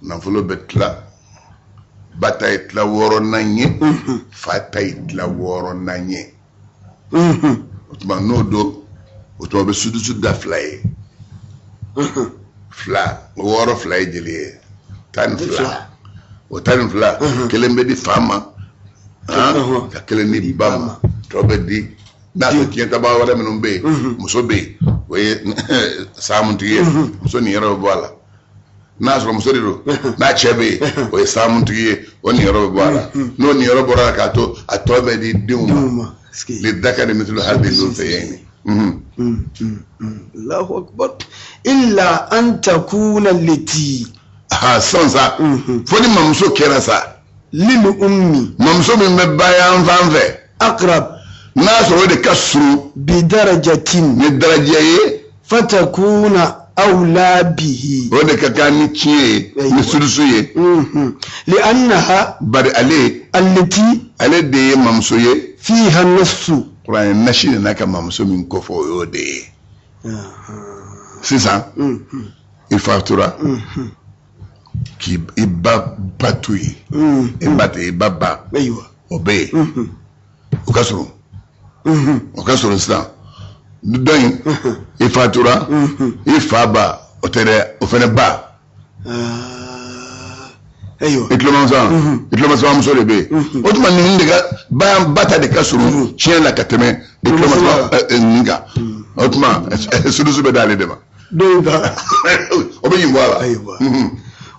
nafolo bɛ tila. Ba ta ye tila wɔɔrɔnan ye, fa ta ye tila wɔɔrɔnan ye. O tuma n'o don, o tuma o bɛ sudusu da fila ye. Fila wɔɔrɔ fila ye jeli ye? 12. O 12, kelen bɛ di fa ma, ka kelen di ba ma, tɔ bɛ di n'a sɔrɔ tiɲɛtabaa wɛrɛ minnu bɛ yen. Muso bɛ yen, o ye saamutigi ye, muso niyɔrɔ bɛ bɔ a la. N'a sɔrɔ muso de don, n'a cɛ bɛ yen, o ye saamutigi ye, o niyɔrɔ bɛ bɔ a la. N'o niyɔrɔ bɔra la k'a to, a tɔ bɛ di denw ma. Lidakari mithlu hadhil unthayayni. Allahu akbar. Illa an takuna allati. Sisan sa, fo ni mamuso kɛra sa. Lil ummi. Mamuso min bɛ bayan fan fɛ. Aqrab. N'a sɔrɔ o de ka surun. Bi darajatin. Ni darajɛ ye. Fatakuna awla bihi. O de ka kan ni tiɲɛ ye, ni sudusu ye. Li'annaha. Bari ale. Allati. Ale de ye mamuso ye. Fiha nassu. Kuranɛ nasi nana ka mamuso min kofɔ, o y'o de ye. Sisan, i fatura k'i i ba ba to yen, i ba tɛ, i ba ba. Ayiwa. O bɛ yen, o ka surun, o ka surun sisan. Dɔ in, i fatura, i fa ba, o tɛ dɛ, o fɛnɛ ba. Ayiwa. I tulomasamamuso de bɛ yen. O tuma nin de ka ba ta de ka surun tiɲɛ la ka tɛmɛ i tulomasama nin kan. O tuma sudusu bɛ d'ale de ma. Dɔw ta. O bɛ ɲin bɔ a la. Ayiwa.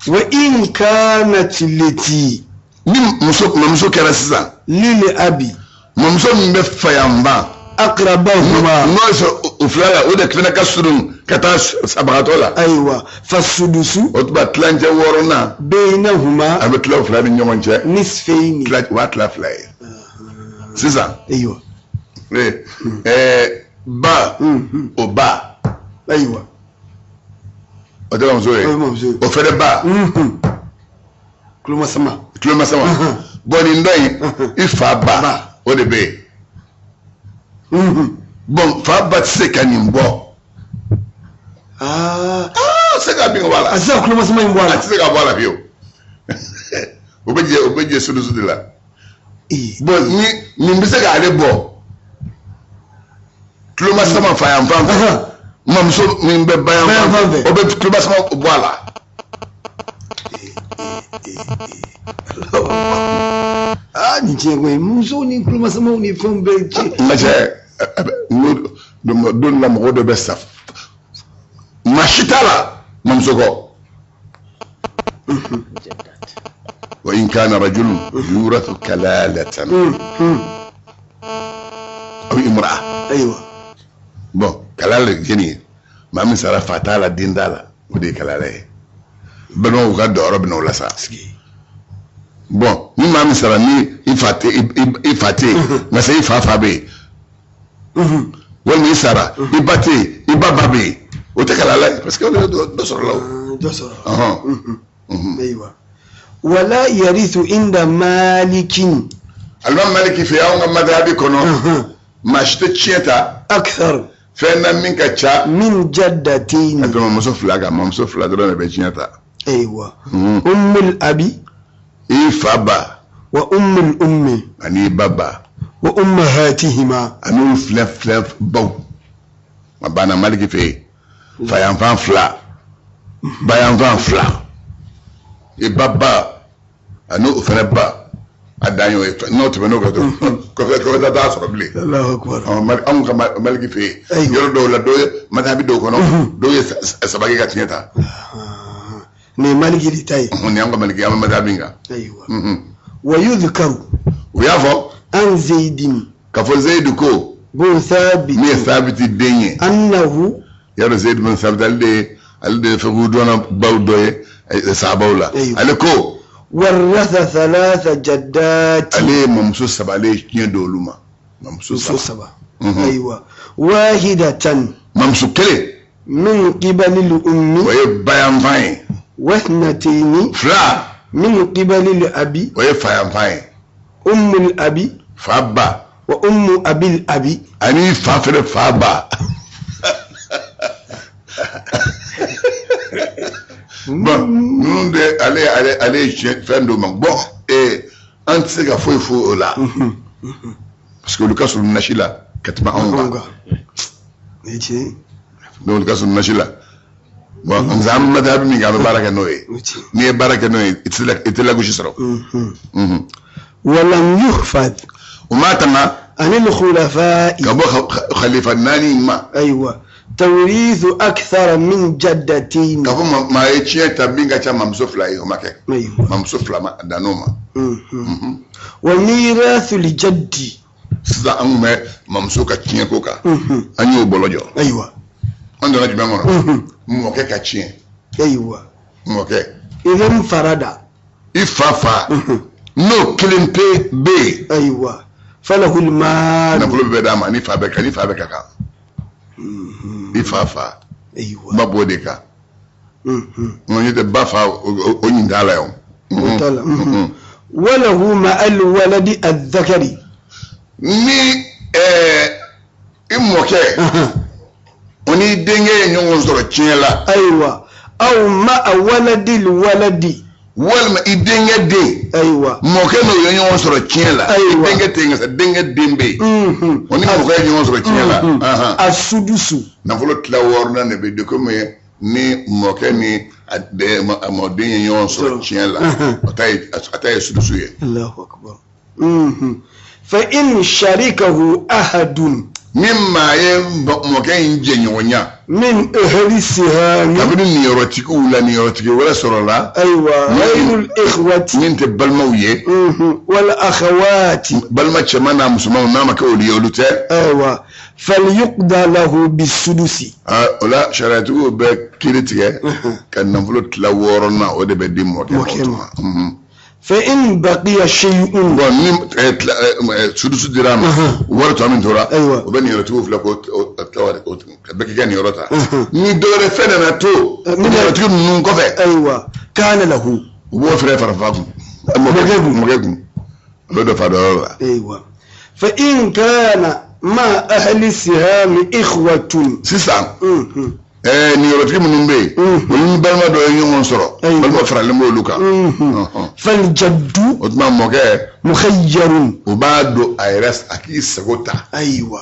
Wa in kanat lati. Ni muso, mamuso kɛra sisan. Lil abi. Mamuso min bɛ fayanba. Aqrabahuma. N'o y'a sɔrɔ o fila la, o de fana ka surun ka taa sabagatɔ la. Ayiwa. Fasudusu. O tuma tilancɛ wɔɔrɔnan. Bainahuma. A bɛ tila o fila ni ɲɔgɔn cɛ. Nisfayni. O b'a tila fila ye. Sisan. Ayiwa. Ba o ba. Ayiwa. O tɛ mamuso ye. O ye mamuso ye. O fɛnɛ ba. Tulomasama. Tulomasama. Bon, nin dɔ in, i fa ba, o de bɛ yen. Bon, fa ba tɛ se ka nin bɔ. Aa. Aa, se ka bin ka bɔ a la. A tɛ se ka tulomasama in bɔ a la. A tɛ se ka bɔ a la fiyewu. O bɛ jɛ sudusu de la. Bon, ni nin bɛ se k'ale bɔ. Tulomasama fa yan fan fɛ. Mamuso min bɛ ba yan fan fɛ, o bɛ tulomasama bɔ a la. Aa, nin tiɲɛ koyi, musow ni tulomasamaw ni fɛnw bɛɛ ci. N ka cɛ, don la mɔgɔ dɔ bɛ sa, maa si t'a la mamuso kɔ. Wa in kana rajulun yurathu kalalatan aw imra'a. Ayiwa. Bon, kalala ye nin ye, maa min sara fa t'a la, den t'a la, o de ye kalala ye. Balimaw ka dɔyɔrɔ bɛ na o la sa. Bon, ni maa min sara ni i fa tɛ, i fa tɛ yen, nka sa i fa fa bɛ yen, walima i sara i ba tɛ yen, i ba ba bɛ yen, o tɛ kalala ye, parce que o de dɔ sɔrɔla o. Dɔ sɔrɔla. Ayiwa. Wala yarithu inda malikin. Alimami Maliki fɛ, anw ka madhabi kɔnɔ, maa si tɛ tiɲɛ ta. Akthar. Fɛn na min ka ca. Min jaddatayn. Ka tɛmɛ muso fila kan, mamuso fila dɔrɔn de bɛ tiɲɛ ta. Ayiwa. Ummul abi. I fa ba. Wa ummul ummi. Ani i ba ba. Wa ummahatihima. Ani u filɛ filɛ baw. A banna Maliki fɛ yen. Fayanfan fila, bayanfan fila, i ba ba ani o fɛnɛ ba, a dan y'o ye. N'o tɛmɛn'o kan dɔrɔn, kɔfɛ t'a sɔrɔ bilen. Allahu akbar. Anw ka Maliki fɛ yen, yɔrɔ dɔw la, dɔw ye madhabi dɔw kɔnɔ, dɔw ye saba kɛ ka tiɲɛ ta. Nin ye Maliki de ta ye. Nin y'anw ka Maliki, an bɛ madhabi kan. Ayiwa. Wa yudhkaru. U y'a fɔ. An Zeyidin. K'a fɔ Zeyidu ko. Bun Thabit. Min ye Thabiti den ye. Annahu. Yarɔ, Zeyidu bin Thabit, ale de ye fiqhu dɔnna baw dɔ ye sahabaw la. Ale ko. Warratha thalatha jaddati. Ale ye mamuso saba, ale ye tiɲɛ don olu ma. Mamuso saba. Ayiwa. Wahidatan. Mamuso kelen. Min qibali ummi. O ye bayanfan ye. Wathnatayni. Fila. Min qibali abi. O ye fayanfan ye. Ummul abi. Fa ba. Wa ummu abil abi. Ani fa fɛnɛ fa ba. Bon, ninnu de, ale ye tiɲɛ fɛn dɔ ma. Bon, an tɛ se ka foyi fɔ o la, parce que olu ka surun nasi la ka tɛmɛ anw kan. Donc olu ka surun nasi la. Bon, nka an bɛ madhabi min kɛ, an bɛ baara kɛ n'o ye. N'i ye baara kɛ n'o ye, i tɛ lagosi sɔrɔ. Walam yuhfad. O m'a tanga. Anil khulafa'i. Ka bɔ khalifa naani ma. Ayiwa. Tawrithu akthara min jaddatayn. K'a fɔ maa ye tiɲɛ ta min ka ca mamuso fila ye, o ma kɛ. Mamuso fila ma dan n'o ma. Wa mirathul jaddi. Sisan an kun bɛ mamuso ka tiɲɛ ko kan. An y'o bɔlɔ jɔ. Ayiwa. An donna jumɛn kɔnɔ? Mɔkɛ ka tiɲɛ. Ayiwa. Mɔkɛ. Idan farada. I fa fa. N'o kelen pe bɛ yen. Ayiwa. Falahul maal. Nafolo bɛɛ d'a ma, ni fa bɛ kan, ni fa bɛ ka kan. I fa fa. Ayiwa. Ba b'o de kan. Nka tɛ ba fa, o ɲin t'a la yan. O t'a la. Walahu ma'al waladi adh-dhakari. Ni i mɔkɛ o ni denkɛ ye ɲɔgɔn sɔrɔ tiɲɛ la. Ayiwa. Aw ma'a waladil waladi. Walima i denkɛ den. Ayiwa. Mɔkɛ n'o ye ɲɔgɔn sɔrɔ tiɲɛ la. Ayiwa. I denkɛ tɛ yen nka denkɛ den bɛ yen. O ni mɔkɛ ye ɲɔgɔn sɔrɔ tiɲɛ la. A sudusu. Nafolo tila wɔɔrɔnan de bɛ di, komi ni mɔkɛ ni a mɔden ye ɲɔgɔn sɔrɔ tiɲɛ la, a ta ye sudusu ye. Allahu akbar. Fa in sharikahu ahadun. Ni maa ye mɔkɛ in jɛɲɔgɔnya. Min ahli sihami. Kabini niyɔrɔtigiw la, niyɔrɔtigi wɛrɛ sɔrɔla. Ayiwa. Ghayrul ikhwati. Min tɛ balimaw ye. Wal akhawati. Balima cɛman n'a musomanw, n'a ma kɛ olu ye, olu tɛ. Ayiwa. Falyuqda lahu bisudusi. O la sariyatigiw bɛ kiiri tigɛ ka nafolo tila wɔɔrɔnan, o de bɛ di mɔkɛ ma. Ma. Fa in baqiya shay'un. Bon, ni sudusu dira a ma, wari tɔ min tora, o bɛ niyɔrɔtigiw filɛ k'o bɛɛ k'i ka niyɔrɔ ta. Ni dɔ wɛrɛ fɛn nana to niyɔrɔtigi ninnu kɔfɛ, ayiwa, kana lahu, u b'o fɛnɛ fara fa kun, mɔkɛ kun, mɔkɛ kun, a bɛ don fa dɔyɔrɔ la. Ayiwa, fa in kana ma ahli sihami ikhwatun. Sisan niyɔrɔtigi minnu bɛ yen, olu ni balima dɔ ye ɲɔgɔn sɔrɔ, balima faralen b'olu kan. Fal jaddu. O tuma mɔkɛ mukhayyarun, o b'a don a yɛrɛ, a k'i sago ta. Ayiwa,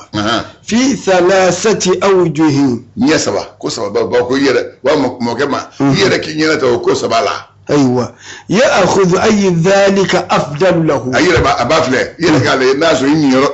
fi thalathati awjuhin. Ɲɛ saba, ko saba ba ko i yɛrɛ wa mɔkɛ ma, i yɛrɛ k'i ɲɛna ta o ko saba la. Ayiwa, ya'khudhu ay dhalika afdalu lahu. A yɛrɛ b'a, a b'a filɛ, i yɛrɛ k'a lajɛ n'a sɔrɔ i niyɔrɔ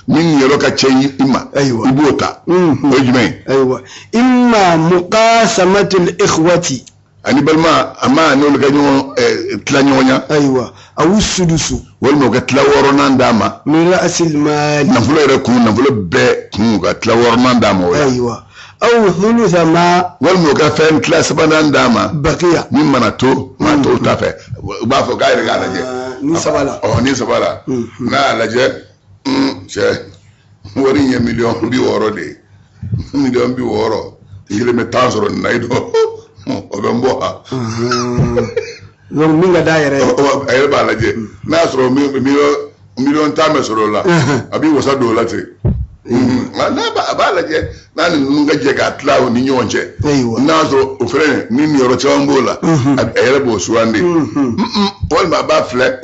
min niyɔrɔ ka ca i ma, ayiwa, i b'o ta. O ye jumɛn ye? Ayiwa, imma muqasamatu al-ikhwati. Ani balima, a ma n'olu ka ɲɔgɔn tila ɲɔgɔn ɲa. Ayiwa, aw sudusu. Walima u ka tila wɔɔrɔnan d'a ma. Min ra'sil mali. Nafolo yɛrɛ kun, nafolo bɛɛ kun, u ka tila wɔɔrɔnan d'a ma o la. Ayiwa, aw thulutha ma. Walima u ka fɛn tila sabanan d'a ma. Baqiya. Min mana to, maa tɔw ta fɛ, u b'a fɔ k'a yɛrɛ k'a lajɛ. Ni saba la. Ɔ, ni saba la. N'a y'a lajɛ, cɛ, wari in ye 60 miliyɔn de ye, 60 miliyɔn, n kelen bɛ 10 sɔrɔ nin na, i dɔn o bɛ n bɔ wa. Donc min ka d'a yɛrɛ ye. A yɛrɛ b'a lajɛ, n'a y'a sɔrɔ 10 miliyɔn bɛ sɔrɔ o la, a b'i wasa don o la ten. N'a b'a, a b'a lajɛ n'a ni ninnu ka jɛ k'a tila u ni ɲɔgɔn cɛ. N'a y'a sɔrɔ o fɛnɛ ni niyɔrɔ caman b'o la, a yɛrɛ b'o sugandi. Walima a b'a filɛ,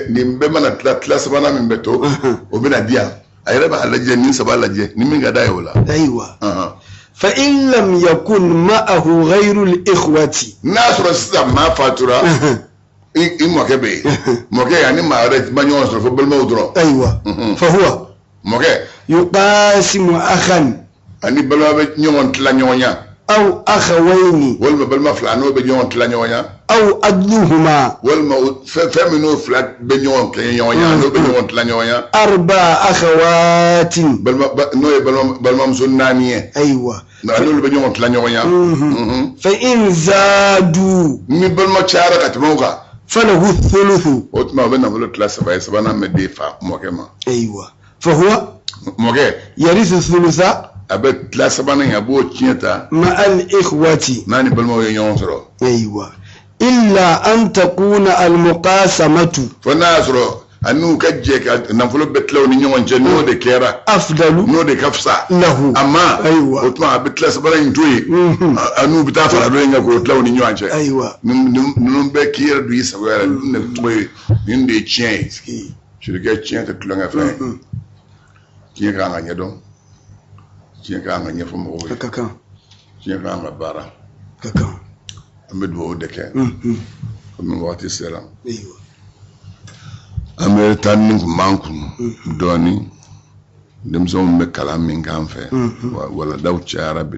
nin bɛɛ mana tila, tila sabanan min bɛ to, o bɛna di yan. A yɛrɛ b'a lajɛ, nin saba lajɛ, ni min ka d'a ye o la. Ayiwa, fa in lam yakun ma'ahu ghayru al-ikhwati. N'a sɔrɔ sisan maa fatura, i mɔkɛ bɛ yen, mɔkɛ ani maa wɛrɛ ma ɲɔgɔn sɔrɔ fo balimaw dɔrɔn. Ayiwa, fa huwa mɔkɛ yuqasimu akhan. Ani balima bɛ ɲɔgɔn tila ɲɔgɔn ɲa. Aw akhawayni. Walima balima fila n'o bɛ ɲɔgɔn tila ɲɔgɔn ɲa. Aw adluhuma. Walima fɛn minnu fila bɛ ɲɔgɔn kɛɲɛ ɲɔgɔn ɲa, n'o bɛ ɲɔgɔn tila ɲɔgɔn ɲa. Arba akhawatin. Balima, n'o ye balimamuso naani ye. Ayiwa. N'olu bɛ ɲɔgɔn tila ɲɔgɔn ɲa. Fa in zadu. Ni balima cayara ka tɛmɛ o kan. Falahu thuluthu. O tuma o bɛ nafolo tila saba ye, sabanan bɛ di fa mɔkɛ ma. Ayiwa, fa huwa mɔkɛ yarithu thulutha. A bɛ tila sabanan in, a b'o tiɲɛ ta. Ma al ikhwati. N'a ni balimaw ye ɲɔgɔn sɔrɔ. Ayiwa, illa an takuna al muqasamatu. Fo n'a y'a sɔrɔ a n'u ka jɛ ka nafolo bɛɛ tila u ni ɲɔgɔn cɛ, n'o de kɛra. Afdalu. N'o de ka fisa. Lahu. A ma. Ayiwa. O tuma a bɛ tila sabanan in to yen. A n'u bɛ taa fara dɔ in kan k'o tila u ni ɲɔgɔn cɛ. Ayiwa. Ninnu bɛɛ k'i yɛrɛ don i sago yɛrɛ, ninnu de tɔgɔ ye, nin de ye tiɲɛ ye. Sirikɛ, tiɲɛ tɛ tulonkɛ fɛn ye. Tiɲɛ kan ka ɲɛdɔn, tiɲɛ kan ka ɲɛfɔ mɔgɔw ye. A ka kan. Tiɲɛ kan ka baara. Ka kan. An bɛ dugawu de kɛ. Komi waati sera. Ayiwa. An bɛ taa ni kun b'an kun dɔɔni, denmisɛnw bɛ kalan min k'an fɛ, waladaw cayara bi.